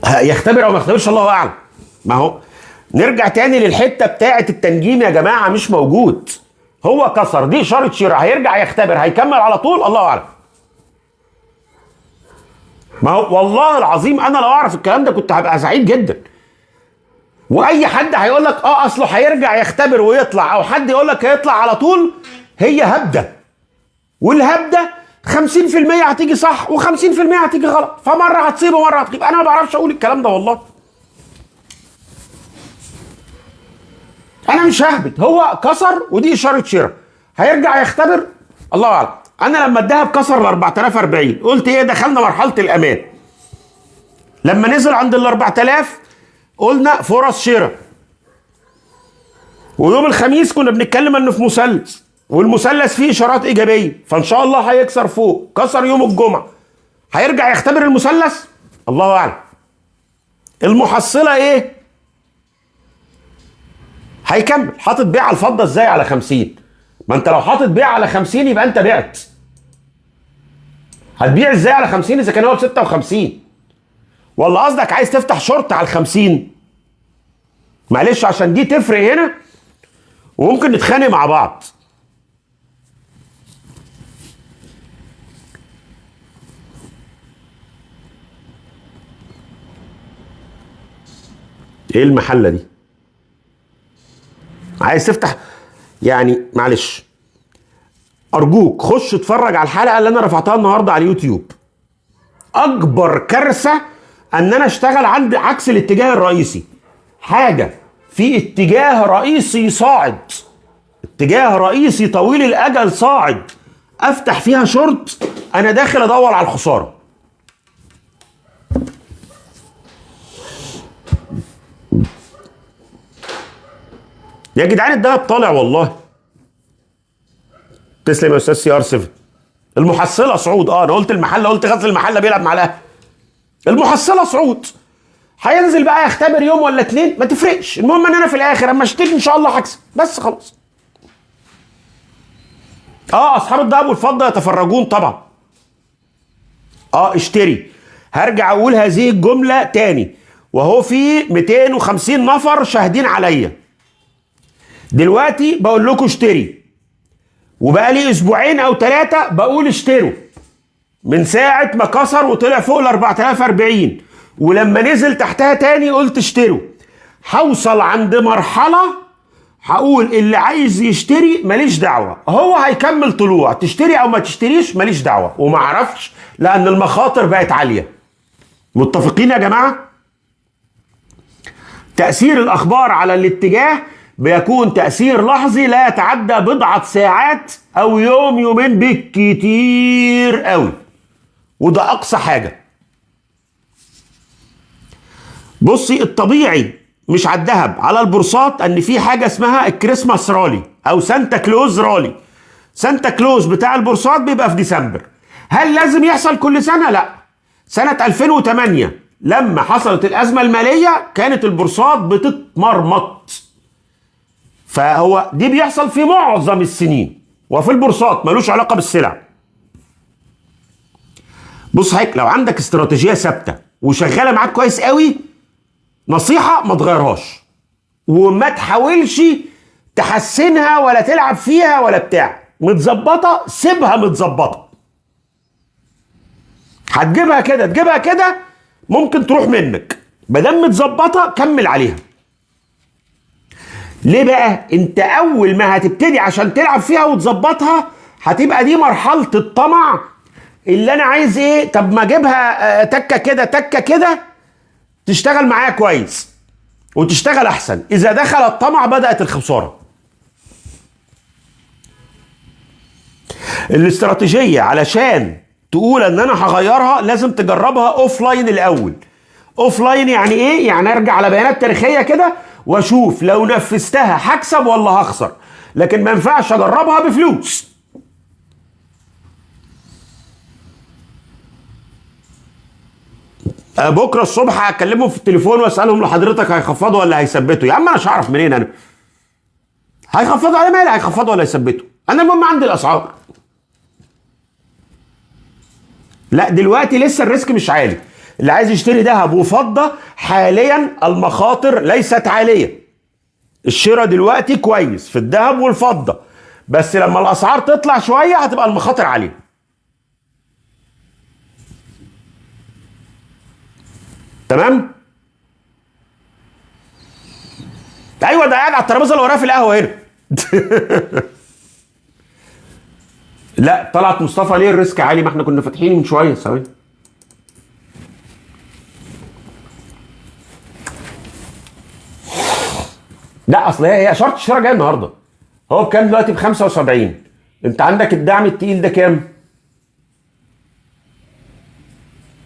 يختبر او ما يختبرش الله اعلم. ما هو نرجع تاني للحتة بتاعه التنجيم يا جماعة، مش موجود. هو كسر دي اشارة شراء، هيرجع يختبر، هيكمل على طول، الله اعلم. ما هو والله العظيم انا لو اعرف الكلام ده كنت هبقى سعيد جدا. واي حد هيقول لك اصله هيرجع يختبر ويطلع، او حد يقول لك هيطلع على طول، هي هبده. والهبده 50% هتيجي صح و50% هتيجي غلط، فمره هتصيب ومرة هتخيب. انا ما بعرفش اقول الكلام ده والله، انا مش ههبد. هو كسر ودي اشارة شراء، هيرجع يختبر الله اعلم. انا لما الذهب كسر ال 4040 قلت ايه؟ دخلنا مرحلة الامان. لما نزل عند ال 4000 قلنا فرص شراء. ويوم الخميس كنا بنتكلم انه في مثلث، والمثلث فيه اشارات ايجابية، فان شاء الله هيكسر فوق. كسر يوم الجمعة، هيرجع يختبر المثلث، الله اعلم. المحصلة ايه؟ هيكمل. حاطط بيع على الفضة ازاي على 50؟ ما انت لو حاطط بيع على 50 يبقى انت بعت. هتبيع ازاي على 50 اذا كان هو ب 56؟ ولا قصدك عايز تفتح شورت على 50؟ معلش عشان دي تفرق هنا وممكن نتخانق مع بعض. ايه المحلة دي؟ عايز تفتح يعني، معلش ارجوك خش اتفرج على الحلقة اللي انا رفعتها النهارده على اليوتيوب. اكبر كارثة ان انا اشتغل عند عكس الاتجاه الرئيسي، حاجة في اتجاه رئيسي صاعد، اتجاه رئيسي طويل الاجل صاعد، افتح فيها شورت، انا داخل ادور على الخسارة. يا جدعان الدهب طالع والله. تسلم يا استاذ CR 7. المحصلة صعود. انا قلت المحلة، قلت غزل المحلة بيلعب مع الاهلي. المحصلة صعود، هينزل بقى يختبر يوم ولا اتنين ما تفرقش، المهم ان انا في الاخر اما اشتري ان شاء الله هكسب بس خلاص. اصحاب الذهب والفضة يتفرجون طبعا. اشتري. هرجع اقول هذه الجملة تاني وهو في 250 نفر شاهدين عليا دلوقتي، بقول لكم اشتري، وبقى لي اسبوعين او 3 بقول اشتروا من ساعة ما كسر وطلع فوق ال 4040، ولما نزل تحتها تاني قلت اشتروا. هوصل عند مرحلة هقول اللي عايز يشتري ماليش دعوه، هو هيكمل طلوع، تشتري او ما تشتريش ماليش دعوه، ومعرفش لان المخاطر بقت عالية. متفقين يا جماعة؟ تاثير الاخبار على الاتجاه بيكون تأثير لحظي لا يتعدى بضعة ساعات أو يوم يومين بالكتير قوي، وده أقصى حاجة. بصي الطبيعي مش على الذهب، على البورصات، أن في حاجة اسمها ال Christmas rally أو Santa Claus rally. Santa Claus بتاع البورصات بيبقى في ديسمبر. هل لازم يحصل كل سنة؟ لا. سنة 2008 لما حصلت الأزمة المالية كانت البورصات بتتمرمط، فهو دي بيحصل في معظم السنين وفي البورصات، ملوش علاقة بالسلع. بص هيك، لو عندك استراتيجية ثابتة وشغالة معاك كويس قوي، نصيحة ما تغيرهاش وما تحاولش تحسنها ولا تلعب فيها ولا بتاع. متظبطة سيبها متظبطة، هتجيبها كده تجيبها كده ممكن تروح منك، ما دام متظبطة كمل عليها. ليه بقى؟ انت اول ما هتبتدي عشان تلعب فيها وتظبطها هتبقى دي مرحلة الطمع اللي انا عايز ايه، طب ما اجيبها تكة كده تكة كده تشتغل معايا كويس وتشتغل احسن. اذا دخل الطمع بدأت الخسارة. الاستراتيجية علشان تقول ان انا هغيرها لازم تجربها offline الاول. offline يعني ايه؟ يعني ارجع على بيانات تاريخية كده واشوف لو نفذتها هكسب ولا هخسر، لكن ما ينفعش اجربها بفلوس. بكره الصبح هكلمهم في التليفون واسالهم لحضرتك هيخفضوا ولا هيثبتوا. يا عم انا مش هعرف منين انا هيخفضوا، على مالي هيخفضوا ولا هيثبتوا، انا المهم عندي الاسعار. لا دلوقتي لسه ال risk مش عالي. اللي عايز يشتري ذهب وفضة حاليا المخاطر ليست عالية، الشراء دلوقتي كويس في الذهب والفضة، بس لما الاسعار تطلع شوية هتبقى المخاطر عالية. تمام؟ ايوه ده قاعد على الترابيزة اللي ورايا في القهوة هنا. لا طلعت مصطفى ليه ال risk عالي؟ ما احنا كنا فاتحين من شوية. ثواني. لا اصل هي شرط الشراء جاي النهارده. هو بكام دلوقتي؟ ب 75. انت عندك الدعم التقيل ده كام؟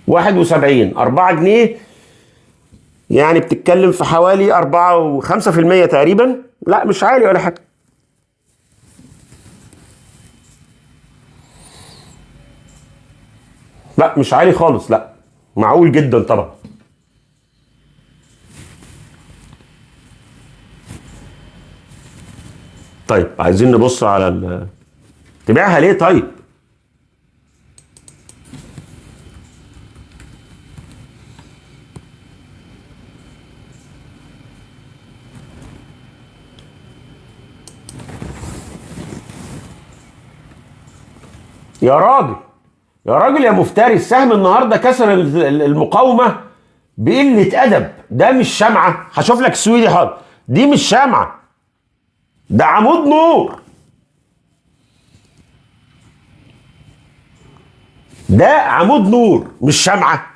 71، 4 جنيه يعني بتتكلم في حوالي 4 و5% تقريبا. لا مش عالي ولا حاجة. لا مش عالي خالص، لا معقول جدا طبعا. طيب عايزين نبص على تبيعها ليه طيب؟ يا راجل يا راجل يا مفتري، السهم النهارده كسر المقاومة بقلة ادب. ده مش شمعة، هشوف لك السويدي حاضر، دي مش شمعة، ده عمود نور، ده عمود نور مش شمعة.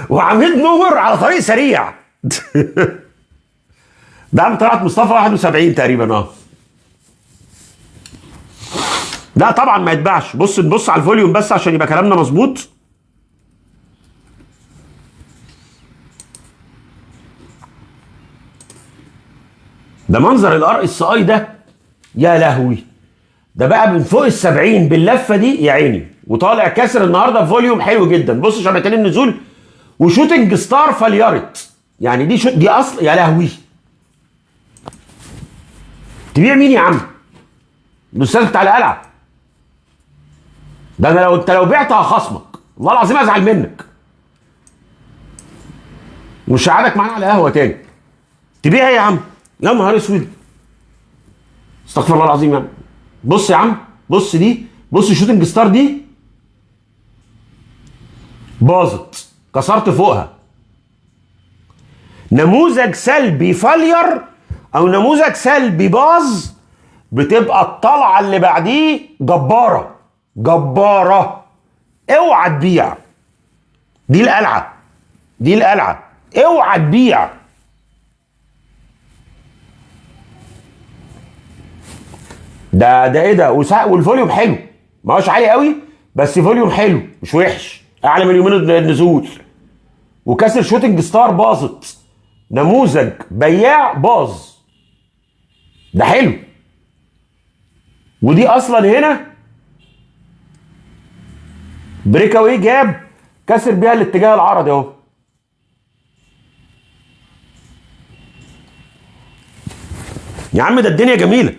وعمود نور على طريق سريع. ده عم طلعت مصطفى 71 تقريبا. لا طبعا ما يتباعش. بص نبص على ال volume بس عشان يبقى كلامنا مظبوط. ده منظر ال RSI ده، يا لهوي، ده بقى من فوق ال70 باللفه دي يا عيني، وطالع كسر النهارده volume حلو جدا. بص شمعتين النزول و shooting star فليرت، يعني دي دي اصل يا لهوي. تبيع مين يا عم؟ الاستاذ بتاع القلعة ده، انا لو انت لو بعت هخصمك والله العظيم، ازعل منك مش هقعدك معانا على قهوة تاني. تبيع ايه يا عم؟ يا نهار اسود، استغفر الله العظيم يا عم. بص يا عم، بص دي، بص ال shooting star دي باظت، كسرت فوقها. نموذج سلبي failure او نموذج سلبي باظ، بتبقى الطلعة اللي بعديه جبارة جبارة. اوعى تبيع، دي القلعة، دي القلعة، اوعى تبيع. ده ايه ده؟ وال volume حلو، ما هوش عالي قوي بس volume حلو مش وحش، اعلى من يومين النزول. وكسر shooting star باظت، نموذج بياع باظ، ده حلو. ودي اصلا هنا breakaway gap كسر بيها الاتجاه العرضي اهو. يا عم ده الدنيا جميلة.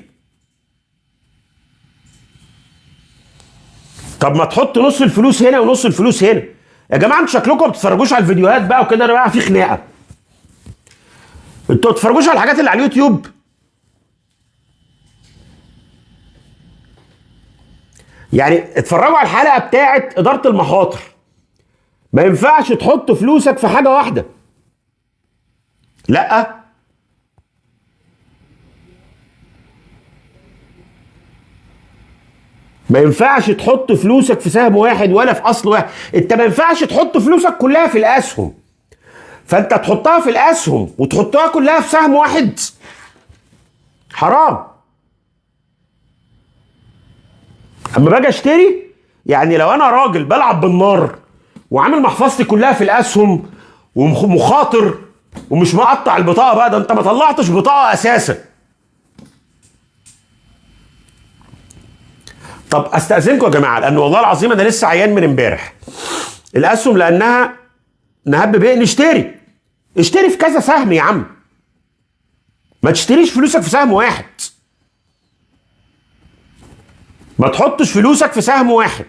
طب ما تحط نص الفلوس هنا ونص الفلوس هنا يا جماعة. انتوا شكلكم ما بتتفرجوش على الفيديوهات بقى وكده، انا بقى في خناقه. انتوا ما بتتفرجوش على الحاجات اللي على اليوتيوب؟ يعني اتفرجوا على الحلقة بتاعت ادارة المخاطر. ما ينفعش تحط فلوسك في حاجة واحدة. لا، ما ينفعش تحط فلوسك في سهم واحد ولا في اصل واحد. انت ما ينفعش تحط فلوسك كلها في الاسهم، فانت تحطها في الاسهم وتحطها كلها في سهم واحد، حرام. اما باجي اشتري، يعني لو انا راجل بلعب بالنار وعامل محفظتي كلها في الاسهم ومخاطر ومش مقطع البطاقة بقى، ده انت ما طلعتش بطاقة اساسا. طب استاذنكم يا جماعة، لان والله العظيم انا لسه عيان من امبارح. الاسهم لانها نهب بيه، نشتري، اشتري في كذا سهم يا عم، ما تشتريش فلوسك في سهم واحد، ما تحطش فلوسك في سهم واحد.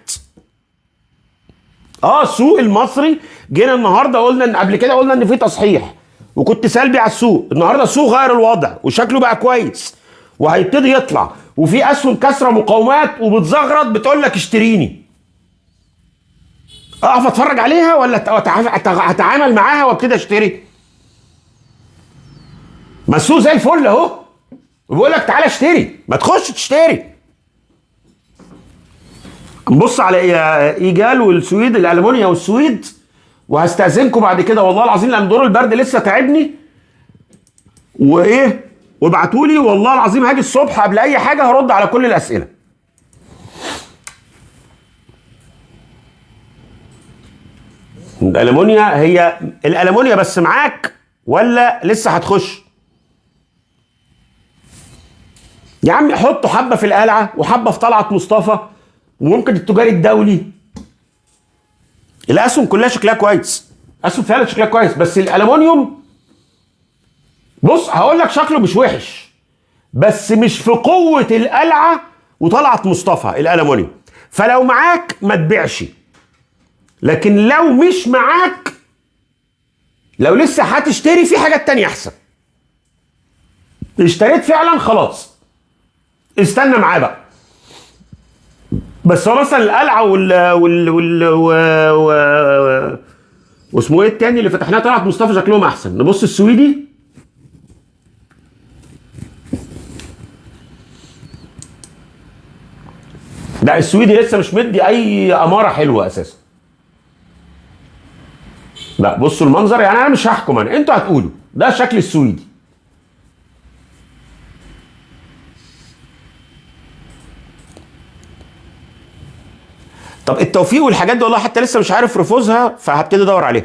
السوق المصري جينا النهارده قلنا ان قبل كده قلنا ان في تصحيح، وكنت سلبي على السوق. النهارده السوق غير الوضع وشكله بقى كويس وهيبتدي يطلع، وفي اسهم كسره مقاومات وبتزغرط بتقول لك اشتريني. اقف اتفرج عليها ولا اتعامل معاها وابتدي اشتري؟ ما السوق زي الفل اهو، وبيقول لك تعالى اشتري، ما تخش تشتري. نبص على ايجال والسويد، الالمونيا والسويد، وهستأذنكم بعد كده والله العظيم لان دور البرد لسه تعبني. وايه، وابعتوا لي والله العظيم هاجي الصبح قبل اي حاجة هرد على كل الاسئلة. الالمونيا هي الالمونيا بس معاك ولا لسه هتخش؟ يا عم حطوا حبه في القلعة وحبه في طلعت مصطفى وممكن التجاري الدولي. الاسهم كلها شكلها كويس، اسهم فعلا شكلها كويس، بس الالمونيوم بص هقول لك شكله مش وحش، بس مش في قوة القلعة وطلعت مصطفى الالمونيوم. فلو معاك ما تبيعش، لكن لو مش معاك، لو لسه هتشتري في حاجات تانية احسن. اشتريت فعلا خلاص استنى معاه بقى. بس هو مثلا القلعة وال وال وال و... و... واسمه ايه التاني اللي فتحناه طلعت مصطفى شكلهم احسن. نبص السويدي، لا السويدي لسه مش مدي اي اماره حلوة اساسا. لا بصوا المنظر، يعني انا مش هحكم، انا انتوا هتقولوا ده شكل السويدي. طب التوفيق والحاجات دي والله حتى لسه مش عارف رفوزها، فهبتدي ادور عليها.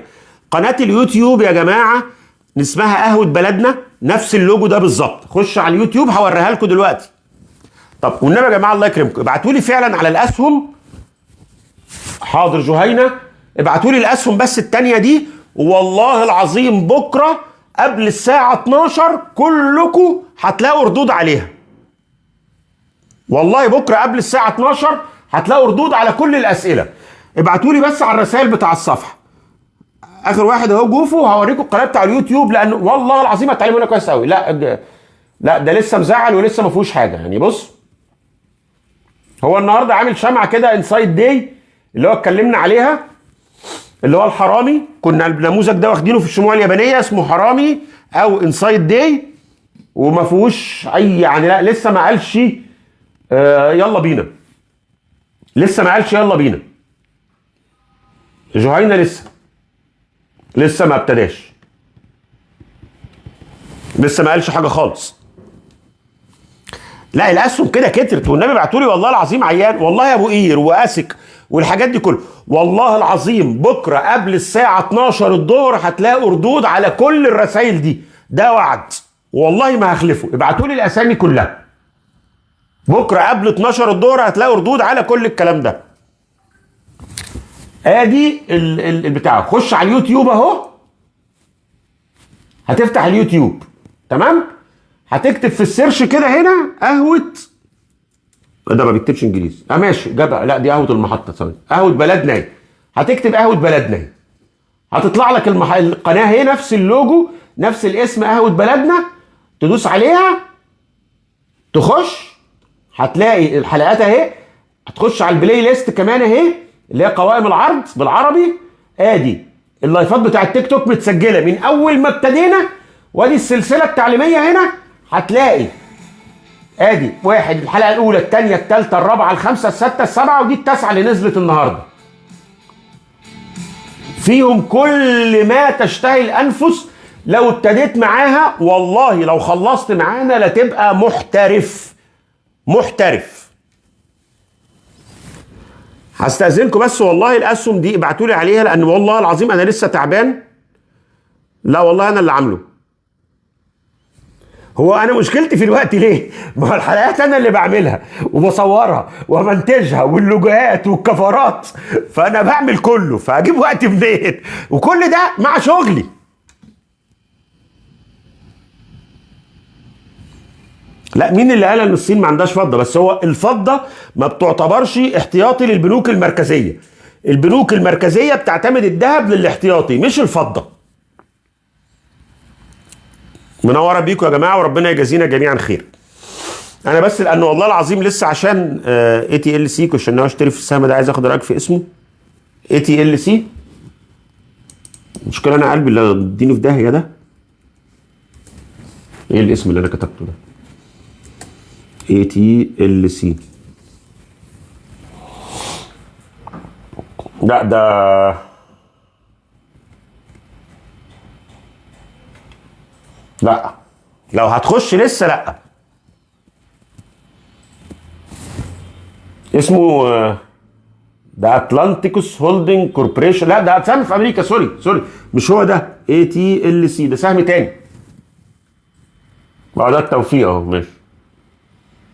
قناة اليوتيوب يا جماعة اسمها قهوة بلدنا، نفس اللوجو ده بالظبط، خش على اليوتيوب هوريها لكم دلوقتي. طب والنبي يا جماعة الله يكرمكم ابعتوا لي فعلا على الاسهم. حاضر جهينة، ابعتوا لي الاسهم بس الثانية دي، والله العظيم بكره قبل الساعة 12 كلكم هتلاقوا ردود عليها. والله بكره قبل الساعة 12 هتلاقوا ردود على كل الاسئلة. ابعتوا لي بس على الرسائل بتاع الصفحة. اخر واحد اهو جوفو، هوريكم القناة بتاع اليوتيوب، لان والله العظيم هتعلموا هنا كويس قوي. لا لا ده لسه مزعل ولسه ما فيهوش حاجة يعني. بص هو النهارده عامل شمعة كده inside day اللي هو اتكلمنا عليها، اللي هو الحرامي، كنا النموذج ده واخدينه في الشموع اليابانية، اسمه حرامي او inside day، وما فيهوش اي يعني، لا لسه ما قالش يلا بينا، لسه ما قالش يلا بينا. جهينة لسه ما ابتداش، لسه ما قالش حاجة خالص. لا الاسهم كده كترت، والنبي بعتولي والله العظيم عيان، والله يا ابو قير واسك والحاجات دي كله، والله العظيم بكره قبل الساعة 12 الظهر هتلاقوا ردود على كل الرسائل دي، ده وعد والله ما هخلفه. ابعتولي الاسامي كلها بكره قبل 12 الظهر هتلاقوا ردود على كل الكلام ده. ادي البتاع، خش على اليوتيوب اهو، هتفتح اليوتيوب تمام، هتكتب في ال search كده هنا قهوة، ده ما بيكتبش انجليزي، ماشي جابها، لا دي قهوة المحطة، ثواني، قهوة بلدنا اهي، هتكتب قهوة بلدنا اهي، هتطلع لك القناة اهي، نفس اللوجو نفس الاسم قهوة بلدنا، تدوس عليها تخش هتلاقي الحلقات اهي، هتخش على ال playlist كمان اهي اللي هي قوائم العرض بالعربي، ادي اللايفات بتاع التيك توك متسجله من اول ما ابتدينا، وادي السلسلة التعليمية هنا هتلاقي ادي واحد الحلقة الاولى الثانية الثالثة الرابعة الخامسة السادسة السابعة، ودي التاسعة اللي نزلت النهارده. فيهم كل ما تشتهي الانفس، لو ابتديت معاها والله لو خلصت معانا لا تبقى محترف محترف. هستأذنكم بس والله الاسهم دي ابعتوا لي عليها، لان والله العظيم انا لسه تعبان. لا والله انا اللي عامله. هو انا مشكلتي في الوقت ليه؟ ما هو الحلقات انا اللي بعملها وبصورها ومنتجها واللوجوهات والكفرات، فانا بعمل كله، فهجيب وقت منين؟ وكل ده مع شغلي. لا مين اللي قال ان الصين ما عندهاش فضة؟ بس هو الفضة ما بتعتبرش احتياطي للبنوك المركزية. البنوك المركزية بتعتمد الذهب للاحتياطي مش الفضة. منورة بيكم يا جماعة، وربنا يجازينا جميعا خير. انا بس لانه والله العظيم لسه عشان ATLC كنت ناوي اشتري في السهم ده، عايز اخد رايك في اسمه ATLC. المشكلة انا قلبي اللي اديني في داهية ده. ايه الاسم اللي انا كتبته ده؟ ATLC. لا ده لا لو هتخش لسه لا. اسمه ده Atlanticus Holding Corporation، لا ده سهم في امريكا، sorry sorry مش هو ده، ATLC ده سهم تاني. ما هو ده التوفيق اهو، ماشي.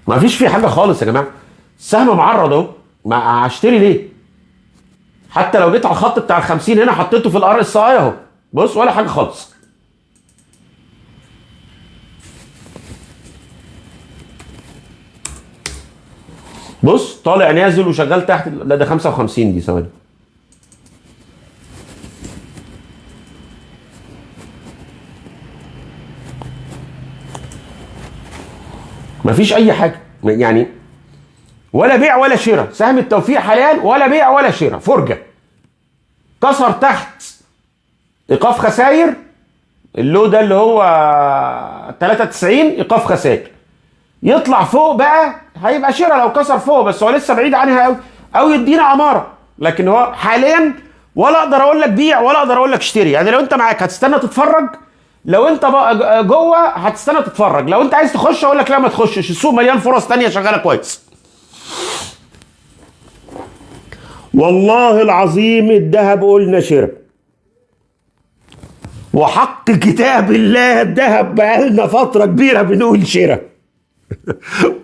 ما فيش فيه حاجة خالص يا جماعة، السهم معرض اهو، ما هشتري ليه؟ حتى لو جيت على الخط بتاع ال 50 هنا حطيته في ال RSI اهو، بص ولا حاجة خالص. بص طالع نازل وشغال تحت، لا ده 55 دي ثواني. مفيش اي حاجة يعني، ولا بيع ولا شراء. سهم التوفيق حاليا ولا بيع ولا شراء، فرجه. كسر تحت ايقاف خسائر، ال low ده اللي هو 93 ايقاف خسائر. يطلع فوق بقى هيبقى شراء لو كسر فوق، بس هو لسه بعيد عنها قوي، او يدينا اماره. لكن هو حاليا ولا اقدر اقول لك بيع ولا اقدر اقول لك اشتري. يعني لو انت معاك هتستنى تتفرج، لو انت بقى جوه هتستنى تتفرج، لو انت عايز تخش اقول لك لا ما تخشش، السوق مليان فرص تانية شغالة كويس. والله العظيم الذهب قلنا شراء، وحق كتاب الله الذهب بقالنا فترة كبيرة بنقول شراء.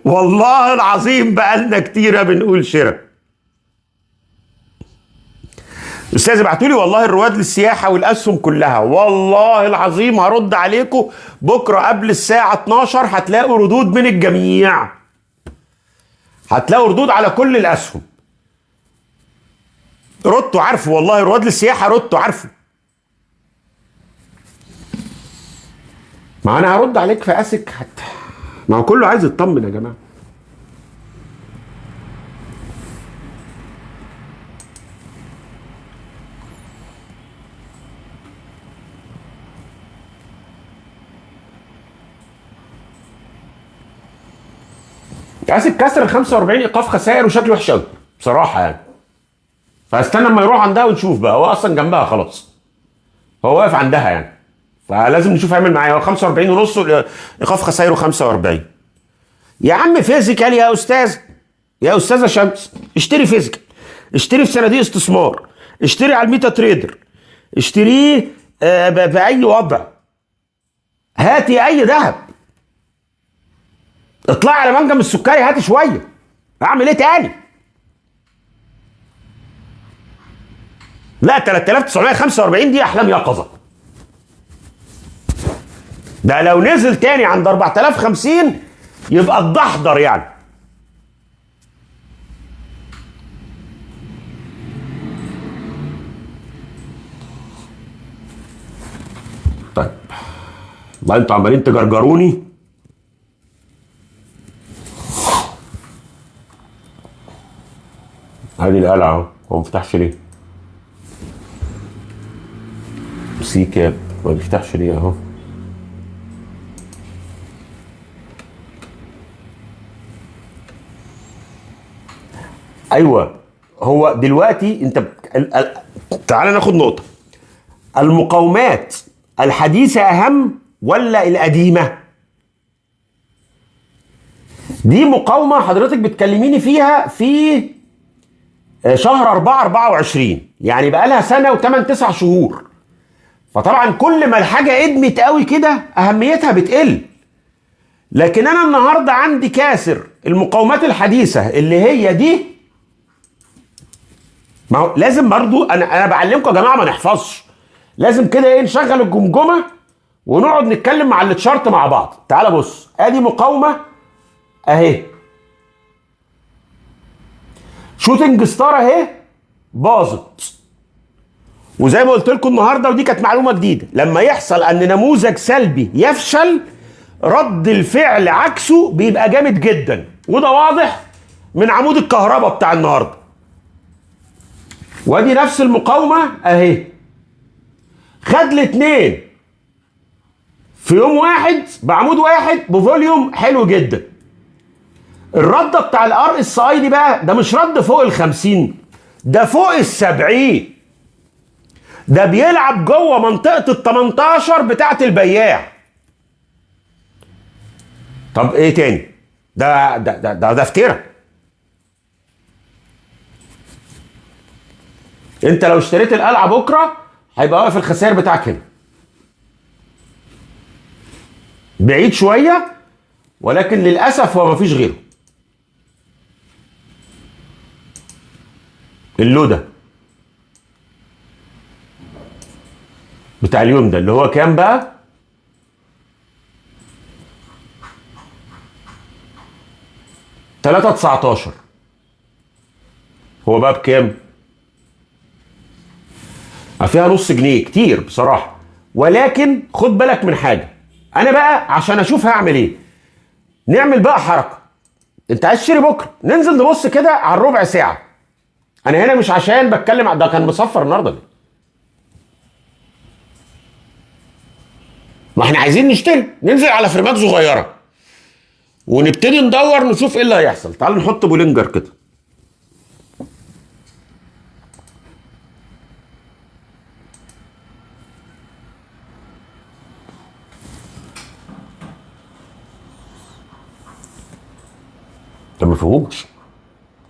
والله العظيم بقالنا كتيرة بنقول شراء. استاذ ابعتولي والله الرواد للسياحة والاسهم كلها، والله العظيم هرد عليكم بكره قبل الساعة 12، هتلاقوا ردود من الجميع، هتلاقوا ردود على كل الاسهم. ردوا عارفه، والله رواد للسياحة ردوا عارفه. ما انا هرد عليك في اسك حتى، ما هو كله عايز يطمن يا جماعة. اسك كسر ال 45 ايقاف خسائر وشكله وحش قوي بصراحة يعني. فاستنى اما يروح عندها ونشوف بقى، هو اصلا جنبها خلاص، هو واقف عندها يعني، فلازم نشوف هيعمل معايا. هو 45 ونص ايقاف خسائره 45. يا عم physical يا استاذ، يا استاذه شمس، اشتري physical، اشتري في صناديق استثمار، اشتري على ال MetaTrader، اشتريه باي وضع، هاتي اي ذهب، اطلعي على منجم السكري هاتي شوية، اعمل ايه تاني؟ لا 3945 دي احلام يقظه. ده لو نزل تاني عند 4050 يبقى اتدحضر يعني. طيب والله انتوا عمالين تجرجروني. ادي القلعة اهو، هو ما فتحش ليه؟ سي كاب ما بيفتحش ليه اهو؟ ايوه هو دلوقتي انت تعال ناخد نقطة. المقاومات الحديثة اهم ولا القديمة؟ دي مقاومة حضرتك بتكلميني فيها في شهر 4/24، يعني بقى لها سنة وثمان 9 شهور. فطبعا كل ما الحاجة قدمت قوي كده اهميتها بتقل. لكن انا النهارده عندي كاسر المقاومات الحديثة اللي هي دي. ما هو لازم برضو انا بعلمكم يا جماعة ما نحفظش، لازم كده ايه، نشغل الجمجمة ونقعد نتكلم مع ال chart مع بعض. تعال بص، ادي مقاومة اهي، shooting star اهي باظت. وزي ما قلت لكم النهارده، ودي كانت معلومة جديدة، لما يحصل ان نموذج سلبي يفشل رد الفعل عكسه بيبقى جامد جدا، وده واضح من عمود الكهرباء بتاع النهارده. وادي نفس المقاومة اهي، خد الاثنين في يوم واحد بعمود واحد ب volume حلو جدا. الردة بتاع ال RSI دي بقى، ده مش رد فوق ال 50، ده فوق ال 70، ده بيلعب جوه منطقة ال 18 بتاعت البياع. طب ايه تاني؟ ده ده ده ده, ده افترا. انت لو اشتريت القلعة بكره هيبقى واقف الخسائر بتاعك هنا بعيد شوية، ولكن للاسف هو مفيش غيره. اللو ده بتاع اليوم ده اللي هو كام بقى؟ 3.19. هو بقى بكام؟ فيها نص جنيه كتير بصراحة، ولكن خد بالك من حاجة. انا بقى عشان اشوف هعمل ايه، نعمل بقى حركة. انت عايز تشتري بكرة، ننزل نبص كده على الربع ساعة. انا هنا مش عشان بتكلم، ده كان مصفر النهارده ليه؟ ما احنا عايزين نشتري، ننزل على فريمات صغيرة ونبتدي ندور نشوف ايه اللي هيحصل. تعالوا نحط بولينجر كده. ده ما فيهوش،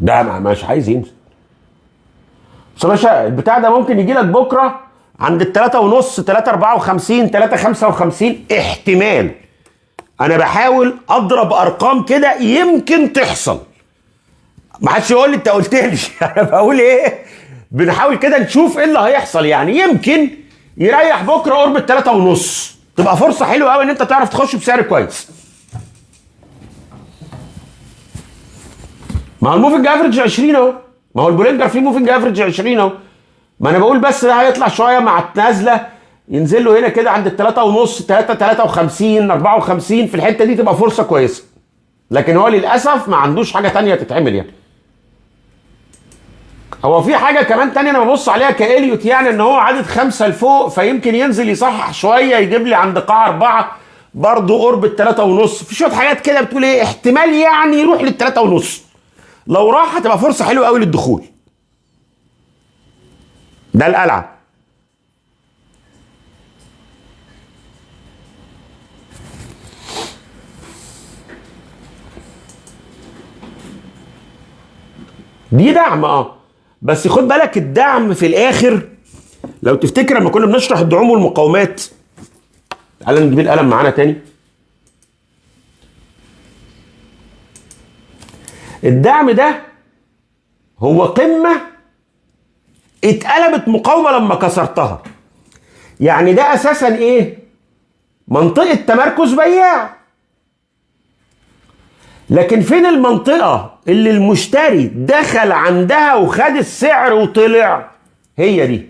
ده مش عايز ينزل. بس يا باشا البتاع ده ممكن يجي لك بكره عند التلاتة ونص، 3.54، 3.55 احتمال. انا بحاول اضرب ارقام كده يمكن تحصل، ما حدش يقول لي انت قلت لي. انا بقول ايه، بنحاول كده نشوف ايه اللي هيحصل. يعني يمكن يريح بكره قرب 3.5، تبقى فرصة حلوة قوي ان انت تعرف تخش بسعر كويس. ما هو ال moving average 20 اهو، ما هو البولينجر فيه moving average 20 اهو. ما انا بقول بس ده هيطلع شوية مع النازلة، ينزل له هنا كده عند 3.5، 3.53، 54، في الحتة دي تبقى فرصة كويسة. لكن هو للاسف ما عندوش حاجة تانية تتعمل يعني. هو في حاجة كمان تانية انا ببص عليها كاليوت، يعني ان هو عدد 5 لفوق، فيمكن ينزل يصحح شوية يجيب لي عند قاع 4 برضه قرب 3.5. في شوية حاجات كده بتقول ايه، احتمال يعني يروح لل3.5. لو راح هتبقى فرصة حلوة قوي للدخول. ده القلعة. دي دعم بس خد بالك الدعم في الاخر، لو تفتكر لما كنا بنشرح الدعوم والمقاومات، تعالى نجيب القلم معانا تاني. الدعم ده هو قمة اتقلبت مقاومة لما كسرتها. يعني ده اساسا ايه؟ منطقة تمركز بياع. لكن فين المنطقة اللي المشتري دخل عندها وخد السعر وطلع؟ هي دي.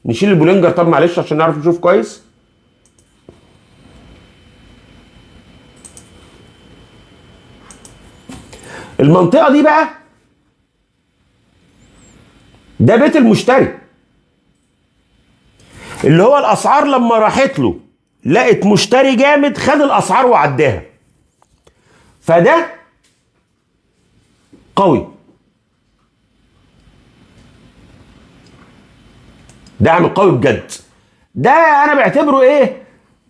نشيل البولينجر طب معلش عشان نعرف نشوف كويس. المنطقة دي بقى ده بيت المشتري، اللي هو الأسعار لما راحت له لقت مشتري جامد، خد الأسعار وعداها. فده قوي، دعم قوي بجد. ده انا بعتبره ايه؟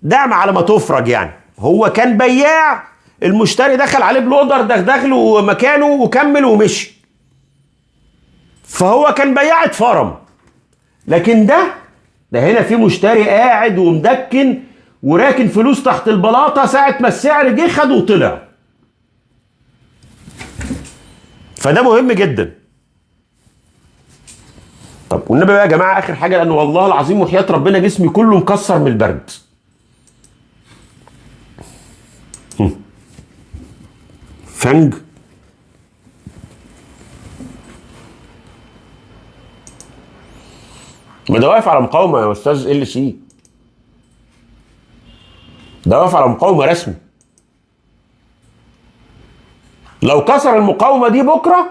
دعم على ما تفرج يعني. هو كان بياع، المشتري دخل عليه بلودر دغدغ له مكانه وكمل ومشي، فهو كان بياع اتفرم. لكن ده هنا في مشتري قاعد ومدكن وراكن فلوس تحت البلاطه، ساعة ما السعر جه خده وطلع. فده مهم جدا. طب والنبي بقى يا جماعة اخر حاجة، لان والله العظيم وحياه ربنا جسمي كله مكسر من البرد. فنج ما ده واقف على مقاومة يا استاذ ال سي، ده واقف على مقاومة رسمي. لو كسر المقاومة دي بكره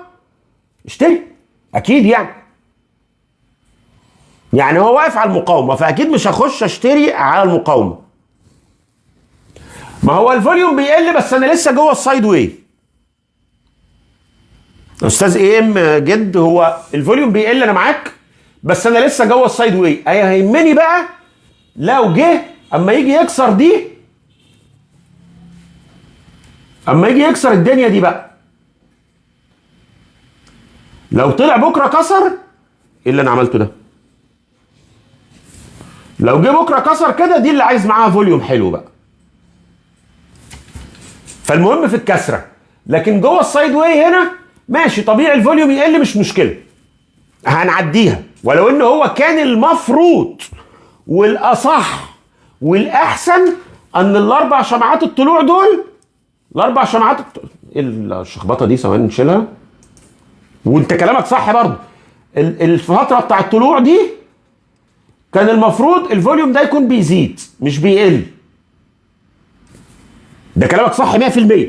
اشتري اكيد يعني. يعني هو واقف على المقاومة، فاكيد مش هخش اشتري على المقاومة. ما هو ال volume بيقل، بس انا لسه جوه ال sideway. استاذ ايه ام جد، هو ال volume بيقل انا معاك، بس انا لسه جوه ال sideway. هيهمني بقى لو جه اما يجي يكسر دي، اما يجي يكسر الدنيا دي بقى، لو طلع بكره كسر ايه اللي انا عملته ده؟ لو جه بكره كسر كده، دي اللي عايز معاها volume حلو بقى. فالمهم في الكسرة، لكن جوه ال sideway هنا ماشي طبيعي ال volume يقل، مش مشكلة، هنعديها. ولو ان هو كان المفروض والاصح والاحسن ان الاربع شمعات الطلوع دول، الاربع شمعات ايه الشخبطه دي؟ ثواني نشيلها. وانت كلامك صح برضه، الفترة بتاع الطلوع دي كان المفروض ال volume ده يكون بيزيد مش بيقل. ده كلامك صح 100%،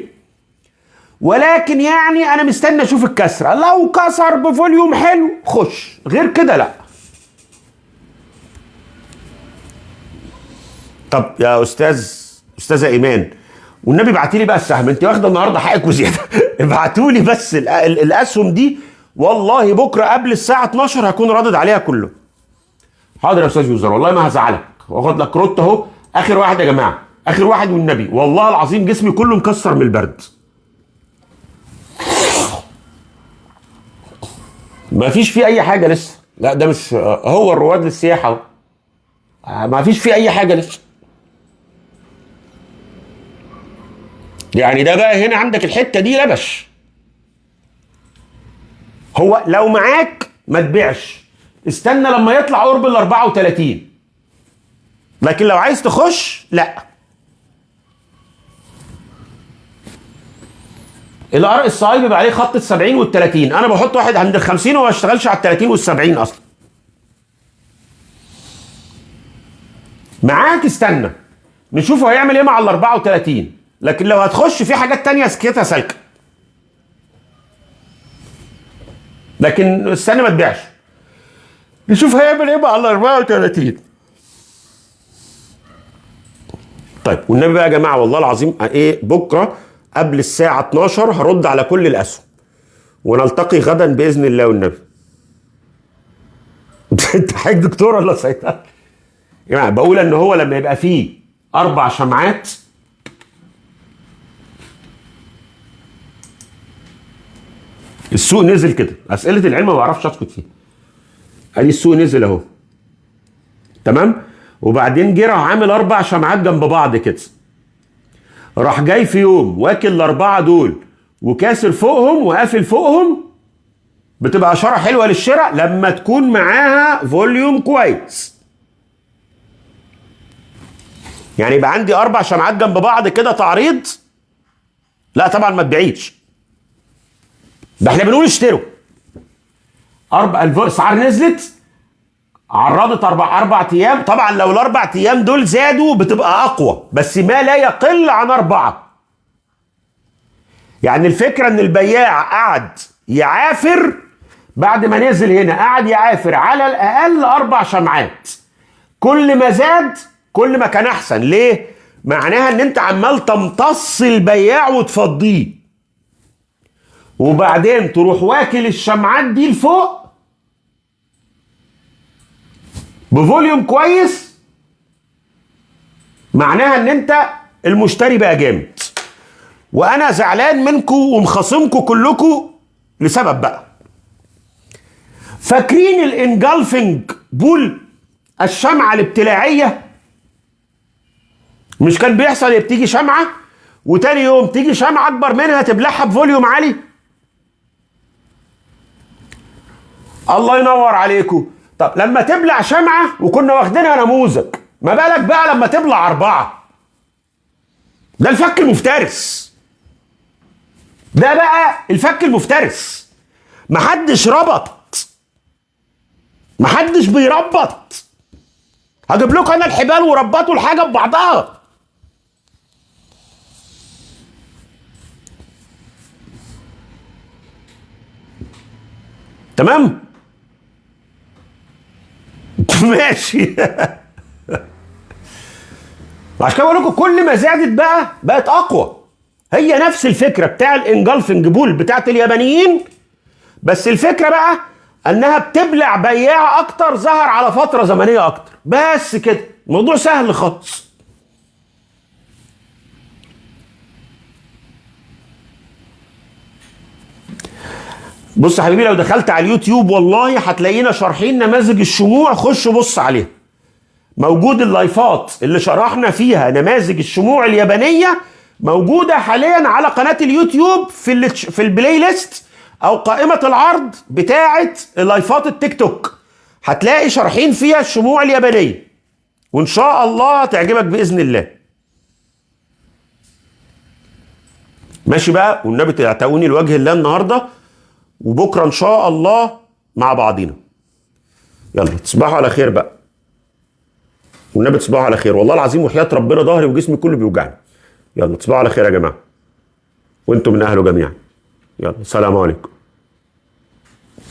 ولكن يعني انا مستني اشوف الكسرة. لو كسر ب volume حلو خش، غير كده لا. طب يا استاذه ايمان، والنبي ابعتي لي بقى السهم، انت واخده النهارده حقك وزيادة. ابعتوا لي بس الاسهم دي، والله بكره قبل الساعة 12 هكون رادد عليها كله. حاضر يا استاذ يوزر، والله ما هزعلك، واخد لك رد اهو. اخر واحد يا جماعة، اخر واحد والنبي، والله العظيم جسمي كله مكسر من البرد. ما فيش فيه اي حاجة لسه. لا ده مش هو الرواد للسياحة، ما فيش فيه اي حاجة لسه. يعني ده بقى هنا عندك الحتة دي لبش. هو لو معاك ما تبيعش، استنى لما يطلع قرب ال 34، لكن لو عايز تخش لا. ال RSI بيبقى عليه خط ال 70 وال 30، انا بحط واحد عند ال 50 وما بشتغلش على ال 30 وال 70 اصلا. معاك استنى نشوفه هيعمل ايه مع ال 34، لكن لو هتخش في حاجات تانية سكتها سالكة، لكن استنى ما تبيعش، نشوف هيعمل ايه مع ال 34. طيب والنبي بقى يا جماعة، والله العظيم ايه، بكره قبل الساعة 12 هرد على كل الاسهم، ونلتقي غدا باذن الله والنبي. انت حضرتك دكتور ولا صيدلي؟ يا جماعة بقول ان هو لما يبقى فيه 4 شمعات السوق نزل كده. اسئلة العلم ما بعرفش اسكت فيها. ادي السوق نزل اهو، تمام، وبعدين جه راح عامل 4 شمعات جنب بعض كده، راح جاي في يوم واكل الاربعة دول وكاسر فوقهم وقافل فوقهم. بتبقى اشارة حلوة للشراء لما تكون معاها volume كويس. يعني يبقى عندي 4 شمعات جنب بعض كده تعريض، لا طبعا ما تبيعيش، ده احنا بنقول اشتروا. الاسعار نزلت عرضت 4 ايام، طبعا لو ال4 ايام دول زادوا بتبقى اقوى، بس ما لا يقل عن 4. يعني الفكرة ان البياع قعد يعافر بعد ما نزل هنا، قعد يعافر على الاقل 4 شمعات، كل ما زاد كل ما كان احسن. ليه؟ معناها ان انت عمال تمتص البياع وتفضيه، وبعدين تروح واكل الشمعات دي لفوق بفوليوم كويس، معناها ان انت المشتري بقى جامد. وانا زعلان منكم ومخاصمكم كلكم لسبب بقى. فاكرين ال engulfing bull، الشمعة الابتلاعية؟ مش كان بيحصل بتيجي شمعة وتاني يوم تيجي شمعة اكبر منها تبلعها ب volume عالي؟ الله ينور عليكم. طب لما تبلع شمعة وكنا واخدينها نموذج، ما بالك بقى لما تبلع 4؟ ده الفك المفترس، ده بقى الفك المفترس. محدش ربط، محدش بيربط. هجيب لكم انا الحبال وربطوا الحاجة ببعضها. تمام؟ ماشي. عشان كده بقول لكم كل ما زادت بقى بقت اقوى. هي نفس الفكرة بتاع ال engulfing bull بتاعت اليابانيين، بس الفكرة بقى انها بتبلع بياع اكتر ظهر على فترة زمنية اكتر. بس كده الموضوع سهل خالص. بص يا حبيبي، لو دخلت على اليوتيوب والله هتلاقينا شارحين نماذج الشموع، خش بص عليها. موجود اللايفات اللي شرحنا فيها نماذج الشموع اليابانية موجودة حاليا على قناة اليوتيوب في ال playlist او قائمة العرض بتاعة لايفات التيك توك، هتلاقي شارحين فيها الشموع اليابانية، وان شاء الله هتعجبك بإذن الله. ماشي بقى، والنبي تعتقوني لوجه الله النهارده، وبكره ان شاء الله مع بعضينا. يلا تصبحوا على خير بقى، والنبي تصبحوا على خير، والله العظيم وحياة ربنا ظهري وجسمي كله بيوجعني. يلا تصبحوا على خير يا جماعة، وانتم من اهله جميعا. يلا سلام عليكم.